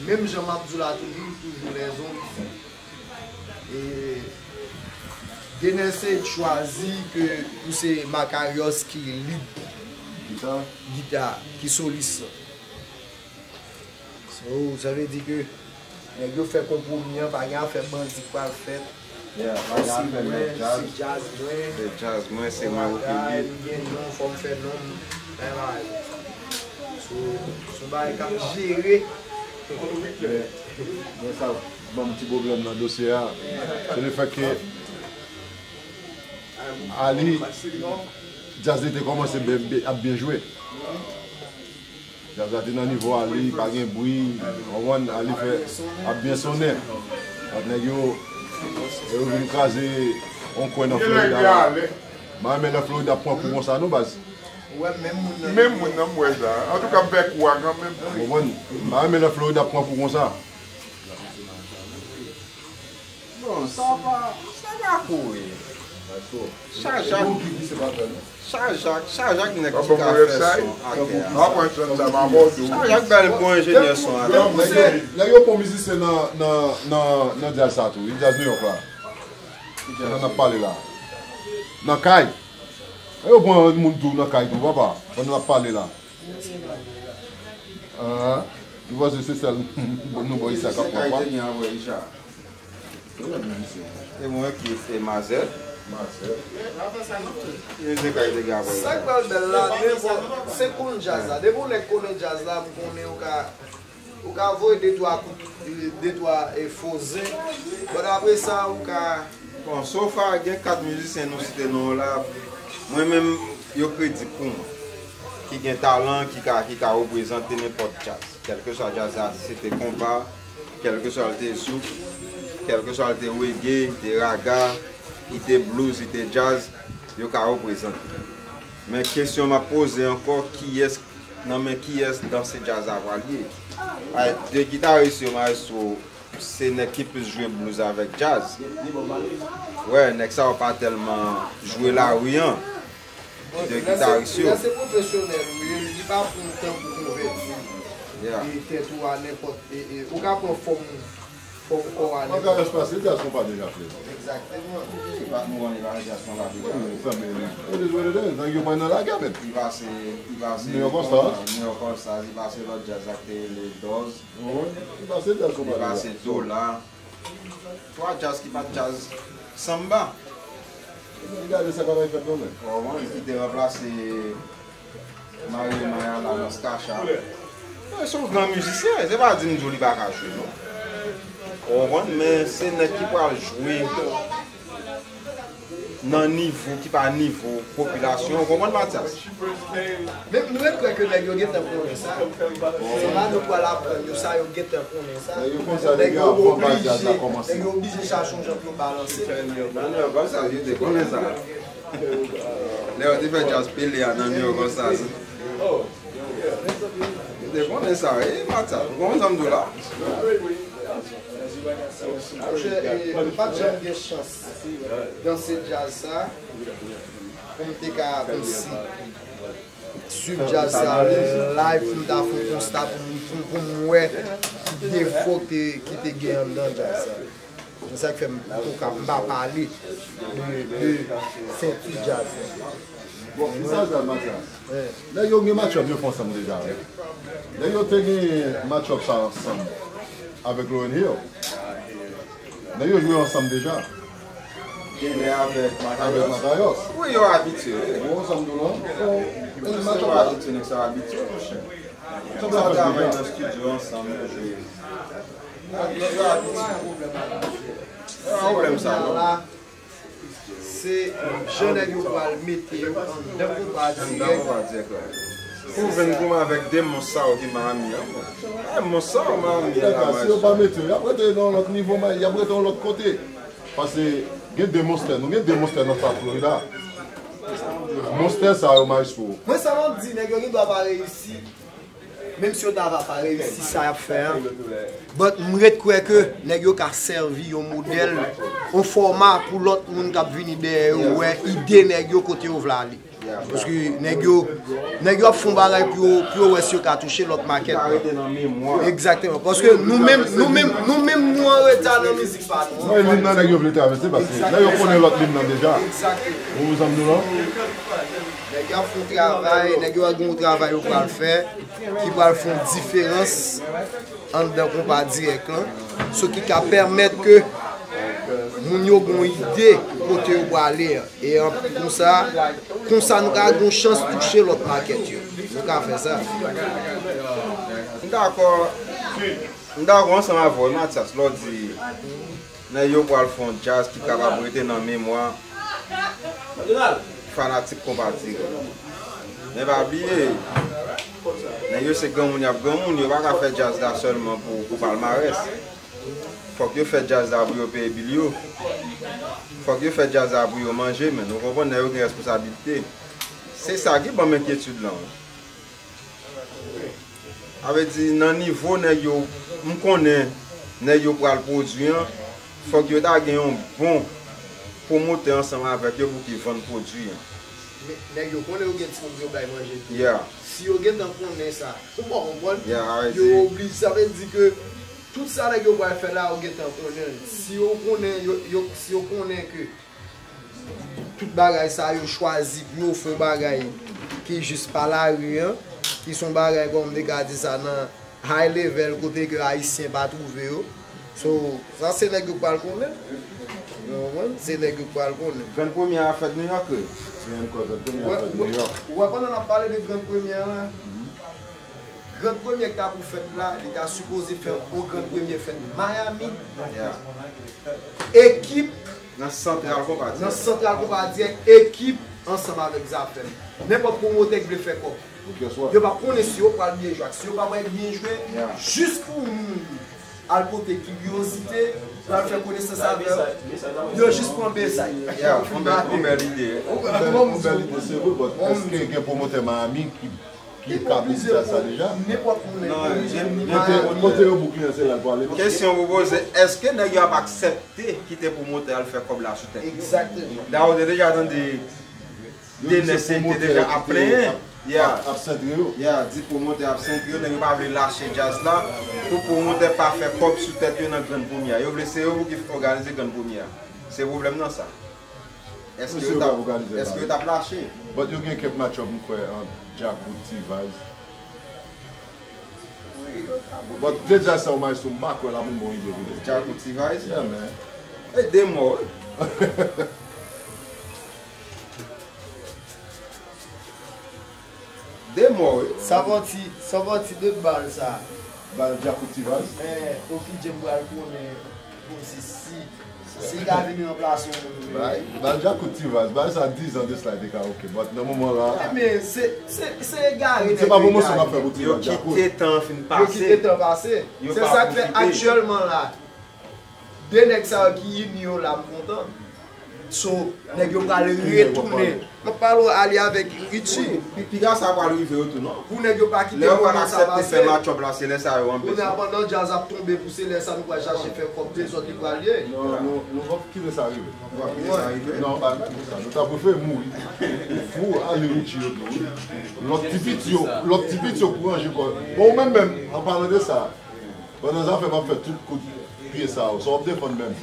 menm jan m ap di w la toujou, toujou lèzon. E Dener Seid chwazi ke pou se Makarios ki lead gita, ki solis. So, sa vle di ke nèg yo fè konpwomi an, pa gen afè bandi k pral fèt. Yeah, pa gen afè mwen, se djaz mwen. Se djaz mwen, se mwen yo ki lead. Li gen non, fò m fè non m. Men bagay. So, se yon bagay k ap jere. Men, men sa ban m ti pwoblèm nan dosye a. Se le fèt ke Ali, djaz li te kòmanse byen, byen, ap byen jwe. Djaz la te nan nivo Ali, pa gen bri, w konprann, Ali fè, ap byen sonnen. Ant nèg yo, yo vin kraze yon kwen nan Florida la. M pa renmen lè Florida ap pran kou konsa non, baz. Ou wè menm moun nan. Menm moun nan, m wè sa. Antouka, m fè kou a kanmenm. Ou konprann? M pa renmen lè Florida ap pran kou konsa. Bon, sa pa, sa pa kouri. Chajak, Chajak, Chajak nèg ki ka fè son atè a. Chajak bèl bon enjenyè son atè. Nèg yo, nèg yo bon mizisyen nan, nan, nan, nan djaz sa tou wi, djaz New York la. Pandan n ap pale la. Nan kay. Nèg yo pran moun tou nan kay tou, papa. Pandan n ap pale la. Ah, nou panse se sèl nou bò isi a k ap pran pa? E mwen ki se Mazèl. Mizisyen kay te gen apre. Sa k pral bèl la, depi se konn djaz la. Depi yon nèg konnen djaz la, m konnen ou ka, ou ka voye de twa kout, de twa e fo zen. But apre sa, ou ka Bon, so far, gen kat mizisyen nou site non yo la, mwen menm, yo kredib pou mwen. Ki gen talan, ki ka, ki ka reprezante nenpòt djaz. Kèlkeswa djaz la, si se te konpa, kèlkeswa l te zouk, kèlkeswa l te reggae, li te raga, li te blues, li te djaz, yo ka reprezante. Men kesyon m ap poze ankò, kiyès, nan men kiyès danse djaz la pral ye? Ay, de gitaris yo, maestro, se nèg ki plis jwe blues avèk djaz. Wè, nèg sa yo pa tèlman jwe lari an. De gitaris yo. Lè se pwofesyonèl ou ye, li pa pran tan pou konvèti e tèt ou a nenpòt. E, e, ou ka pran fòm, fòm kò a nenpòt. Makarès pase djaz konpa deja, frè. Egzakteman. Li pa mouri, li pa djaz konpa deja. Wi, sa, men, it is what it is. Nèg yo pran nan lagè, men. Li pase, li pase New York All Stars. New York All Stars, li pase lòt djaz la ki te rele Dòz. Li pase djaz konpa deja. Li pase Dola. Twa djaz ki pa t djaz sanba. Li gade sa k ap fèt non, men. Bon, bon, ki te ranplase Mario Mayala nan Skacha. Men se yon gran mizisyen, se pa di m di w li pa ka jwe, non. Ou konprann, men se nèg ki pral jwe nan nivo ki pa nivo popilasyon, ou konprann, Matyas? Men nou ret kwè ke nèg yo gentan konnen sa. Se pa nou pral aprann yo sa, yo gentan konnen sa. Nèg yo konn sa depi avan bal djaz la kòmanse. Nèg yo oblije chache yon jan pou yo balanse. Nan New York All Stars, yo te konnen sa. Lè yo te fè djaz Pele a nan New York All Stars. Yo te konnen sa, wi, Matyas. Ou konprann sa m di w la? Monchè, e, m pa t janm gen chans danse djaz sa, pou m te ka, kòmsi, swiv djaz sa live, pou m ta fè yon konsta, pou m, pou, pou m wè ki defo ki te, ki te gen anndan djaz sa. Se sa k fè m, m pa pale de, de senti djaz la. Bon, kisa sa, Matyas? Nèg yo gen match-up yo fè ansanm deja, wi. Nèg yo te gen match-up sa ansanm avèk Lauryn Hill. Nèg yo jwe ansanm deja. Genlè avèk Makayòs. Wi, yo abitye. Bon, sa m di w la. Bon, e match-up la. Yo abitye, nèg sa yo abitye, monchè. Nèg sa yo travay nan estidyo ansanm, yo jwe. Yo, yo abitye. Se pa pwoblèm sa, non. Se jan nèg yo pral mete yo anndan konpa dirèk. Pou vin kouman avèk de mons sa yo ki Miami an, bon. Ay, mons sa yo Miami an la, si yo pa mete yo, y ap rete nan yon lòt nivo, y ap rete yon lòt kote. Paske gen de monstè, nou gen de monstè nan South Florida. Monstè sa yo, maestro. Mwen sa m ap di, nèg yo gen dwa pa reyisi. Menm si yo ta va pa reyisi sa y ap fè a, but m ret kwè ke nèg yo ka sèvi yon modèl, yon fòma pou lòt moun k ap vini dèyè yo wè ide nèg yo kote yo vle ale. Paske nèg yo, nèg yo ap fè yon bagay pou yo, pou yo wè si yo ka touche lòt makèt. Egzakteman. Paske nou menm, nou menm, nou menm, nou an reta nan mizik pa nou. Mwen, lim nan nèg yo vle travèse, paske lè yo konnen lòt lim nan deja. Ou konprann sa m di w la? Nèg yo ap fè yon travay, nèg yo gen yon travay yo pral fè, ki pral fè yon diferans anndan konpa dirèk lan. So ki ka pèmèt ke moun yo gen yon ide kote yo prale an. E an, konsa, konsa nou ka gen yon chans touche lòt makèt yo. Nou ka fè sa. M dakò, m dakò ansanm avè w, Matyas, lè w di nèg yo pral fè yon djaz ki kapab rete nan memwa Fanatik konpa dirèk. Men pa bliye, nèg yo se granmoun y ap granmoun, yo pa ka fè djaz la sèlman pou, pou palmarès. Fòk yo fè djaz la pou yo peye bil yo. Fòk yo fè djaz la pou yo manje, men nou konprann nèg yo gen responsablite. Se sa ki ban m enkyetid lan. Sa vle di, nan nivo nèg yo, m konnen nèg yo pral pwodui an, fòk yo ta gen yon bon pwomotè ansanm avèk yo pou ki vann pwodui an. Men, nèg yo konnen yo gen timoun pou yo bay manje tou. Yeah. Si yo gentan konnen sa, ou pa konprann? Yeah, sa vle di, yo oblije, sa vle di ke tout sa nèg yo pral fè la, yo gentan konnen. Si yo konnen, yo, yo, si yo konnen ke tout bagay sa yo chwazi pou yo fè yon bagay ki jis pa lari an, ki se yon bagay, kòm m te ka di sa, nan high level, kote ke Ayisyen pa twouve yo. So, sa se nèg yo k pral konnen. Ou konprann? Se nèg yo k pral konnen. Grann premye a fèt New York, wi. Grann premye a fèt New York. Ou wè, pandan n ap pale de grann premye a la, grann premye k ta pou fèt la, li ta sipoze fè yon grann premye fèt Miami. Yeah. Ekip Nan Santral Konpa Dirèk. Nan Santral Konpa Dirèk, ekip ansanm avèk Zafèm. Nenpòt pwomotè ki vle fè kòb. Yo p ap konnen si yo pral byen jwe ak si yo pa pral byen jwe. Yeah. Jis pou moun al pote kiryozite, pou al fè konesans avè yo. Yo jis pran mesaj. Yeah, yon bèl, yon bèl ide. Yon bèl, yon bèl ide, se vre, but èske gen pwomotè Miami ki ki ka vin di sa deja? Nenpòt moun. Non, jen, jen, kote, kote yo book li an, se la l pwale. Kesyon pou poze, èske nèg yo ap aksepte kite pwomotè a al fè kòb la sou tèt yo? Egzakteman. Dayè, ou te deja tande de nèg ki te deja ap plenyen. Ap, ap sentre yo. Yeah, di pwomotè ap sentre yo, nèg yo pa vle lache djaz la, pou pwomotè pa fè kòb sou tèt yo nan grann premye a. Yo vle se yo pou ki òganize grann premye a. Se pwoblèm nan sa. Èske yo t ap, èske yo t ap lache? But yo gen kèk match-up, m kwè, ant Djakout, T-Vice. But de djaz sa yo, Maestro, m pa kwè l ap yon bon ide pou li. Djakout, T-Vice? Yeah, man. E de mò, wi. De mò, wi. Sa fè yon ti, sa fè yon ti de bal sa. Bal Djakout T-Vice? Men, Oki Jam pral konnen pou si, si, si l ka vin ranplase yon moun. Bay, bal Djakout T-Vice, bal sa diz an de sila te ka oke, but nan moman la. Men, se, se, se egare nèg yo egare. Se pa pwomosyon m ap fè pou T-Vice Djakout. Yo kite tan fin pase. Yo kite tan pase. Se sa k fè aktyèlman la, de nèg sa yo ki ini yo la, m kontan. So, nèg yo pral retounen. M ap pale w ale avèk Richie. Pi, piga sa pral rive yo tou, non? Pou nèg yo pa kite moman sa pase. Lè yo pral aksepte fè match-up la, se lè sa yo anpeche. Kounye a, pandan djaz ap tonbe, pou se lè sa nou pral chache fè kòb, dezòd li pral ye. Non, nou, nou p ap kite sa rive. Nou p ap kite sa rive? Non, pa kite sa. Nou ta prefere mouri. Ou fou, ale Richie yo tou, wi. Lòt ti piti yo, lòt ti piti yo pou ranje kò. Bon, ou menm menm, an palan de sa, pandan zafè m ap fè tout kout pye sa yo, sa w ap defann menm?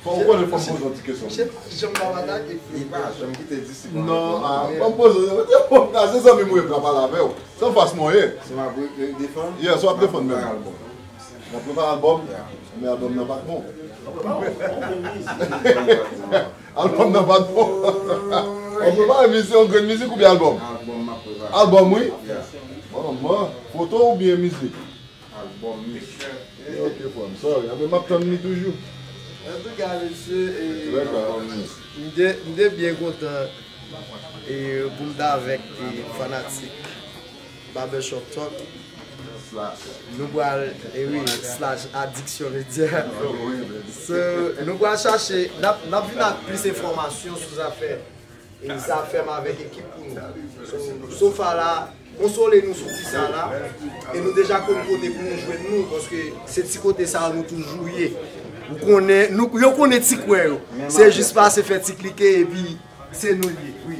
Fò w konnen, fò m poze yon ti kesyon. Misye pa janm pa atake. Li pa janm kite disip lan. Non, a, fò m poze yon ti kesyon. Se zanmi m ou ye, m ka pale avè w. Se anfas mwen w ye. Si m ap re-, re-, defann? Yeah, sa w ap defann menm. N ap prepare albòm. N ap prepare albòm. Yeah. Men albòm nan pa t bon. Albòm nan pa t bon. W ap prepare mizik, yon grenn mizik oubyen albòm? Albòm m ap prepare. Albòm, wi? Yeah. Bon, bon. Foto oubyen mizik? Albòm, wi. Ok, frè m, sorry. Anben, m ap tann li toujou. Antouka, mesye, e, m te, m te byen kontan, e, pou m t avèk, e, fanatik Barbershop Talk. Nou pral, e wi, slash Addiction Media. So, nou pral chache, n ap, n ap vin ak plis enfòmasyon sou zafè e Zafèm avèk ekip pou nou. So, sofa la, konsole nou sou ti sa la, e nou deja konn kote pou nou jwenn nou, paske se ti kote sa nou toujou ye. Ou konnen, nou, yo konnen ti kwen yo. Se jis pase fè ti klike, epi se nou l ye, wi.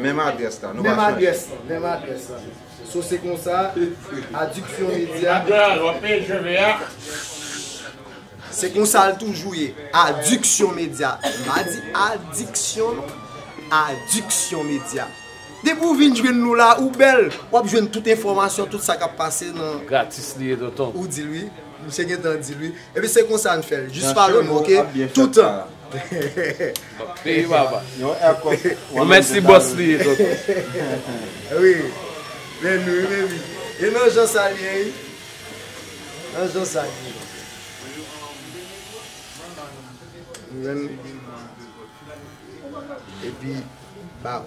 Menm adrès la, nou pa chanje. Menm adrès la, menm adrès la. So, se konsa, Addiction Media. Adrès, w ap peye cheve a. Se konsa l toujou ye. Addiction Media. M pa di adiksyon, non. Addiction Media. Depi w vin jwenn nou la, ou bèl, w ap jwenn tout enfòmasyon, tout sa k ap pase nan. Gratis li ye, tonton. Ou di l wi. Misye gentan di l wi. Epi se konsa n fè l. Jis follow nou, ok? Toutan. M ap peye, papa. Yon èkòt. Yon mèsi bòs li ye, tonton. Wi. Men nou, men wi. E nan jan sa l ye, wi. Nan jan sa l ye. Ou konprann? Epi, baw.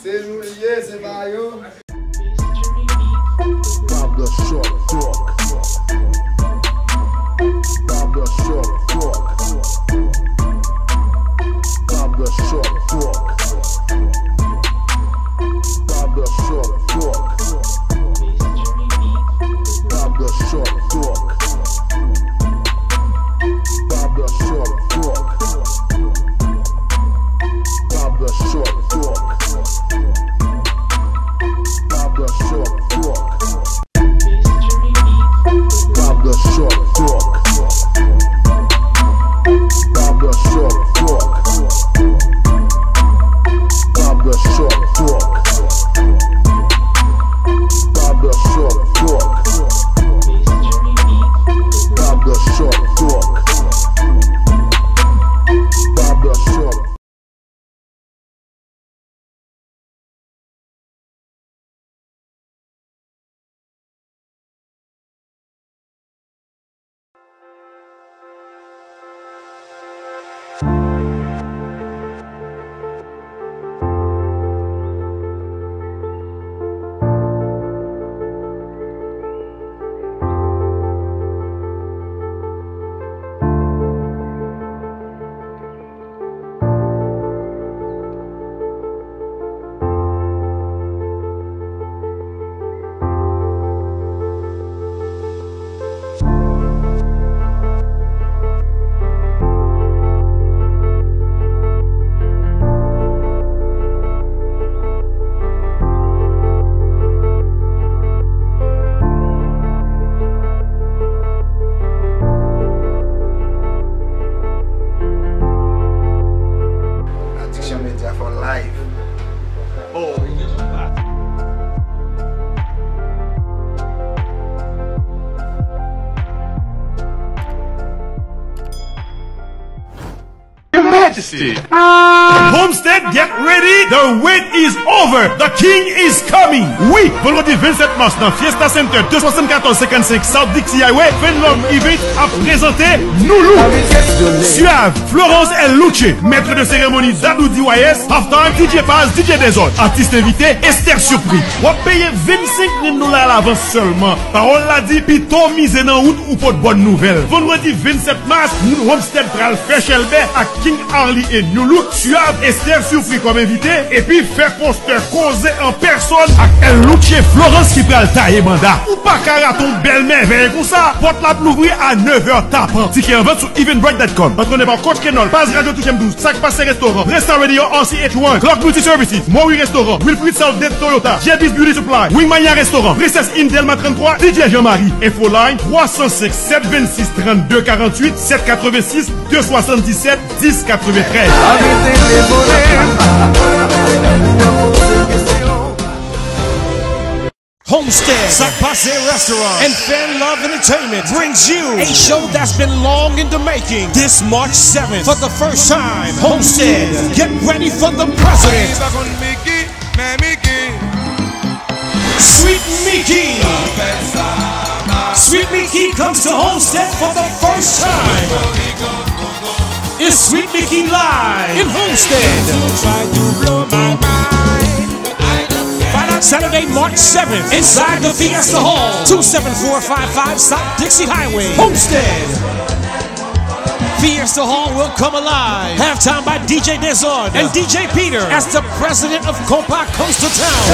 Se nou l ye, se pa yo. Bob the Sharp Talk. Bob the Sharp Talk. Bob the Sharp Talk. Bob the Sharp Talk. Bob the Sharp Talk. Bob the Sharp Talk. Bob the Sharp Talk. Bob the Sharp Talk. Bob the Sharp Talk. Bob the Sharp Talk. Bob the Sharp Talk. Bob the Sharp Talk. Bob the Sharp Talk. Bob the Sharp. Addiction Media for life. Oh. Your Majesty. Homestead, get ready, the wait is over, the king is coming. Wi, vandredi vennsèt mas nan Fiesta Center, de swasannkatòz senkannsenk South Dixie Highway, Fenlon Event ap prezante Nou Look, Suave, Florence El Luche, maître de cérémonie Dadou D Y S, halftime D J Paz, D J Dezòd, atis envite Esther Surpris. W ap peye vennsenk grenn dola alavans sèlman. Pawòl la di, pito mize nan wout ou pot bòn nouvèl. Vandredi vennsèt mas, Homestead pral fè chèlbè ak King Arly e Nou Look, Suave, Esther Surpris kòm envite, epi fè pòstè koze an pèsòn ak El Luche Florence ki pral taye banda. Ou pa ka rate yon bèl mèvèy konsa. Pòt la ap louvri a nèv è tapan. Tikè an vant sou eventbrite dot com. Antrennen pa Coach Kenol, Paz Radio Touch M douz, Sak Pase Restaurant, Resta Radio R C H one, Clark Multi Services, Mori Restaurant, Wilfrid South Dent Toyota, J B's Beauty Supply, Wingmania Restaurant, Princess Inn Delma trannntwa, D J Jean-Marie. Infoline, twa san senk, sèt vennsis, trannde karanntuit, sèt katrevensis, de swasanndisèt, dis katreventrèz. Homestead, Sak Pase Restaurant, and Fan Love Entertainment brings you a show that's been long in the making. This March seventh, for the first time, Homestead, get ready for the president. Sweet Mickey. Sweet Mickey comes to Homestead for the first time. It's Sweet Mickey live in Homestead. Find out Saturday, March seventh, inside the Fiesta Hall, two seven four five five South Dixie Highway, Homestead. Fiesta Hall will come alive. Halftime by D J Dezòd and D J Peter as the president of Compa comes to town.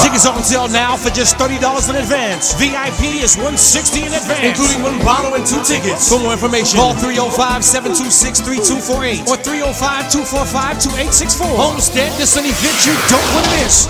Tickets on sale now for just thirty dollars in advance. V I P is one sixty in advance, including one bottle and two tickets. For more information, call three oh five, seven two six, three two four eight or three oh five, two four five, two eight six four. Homestead, this is an event you don't want to miss.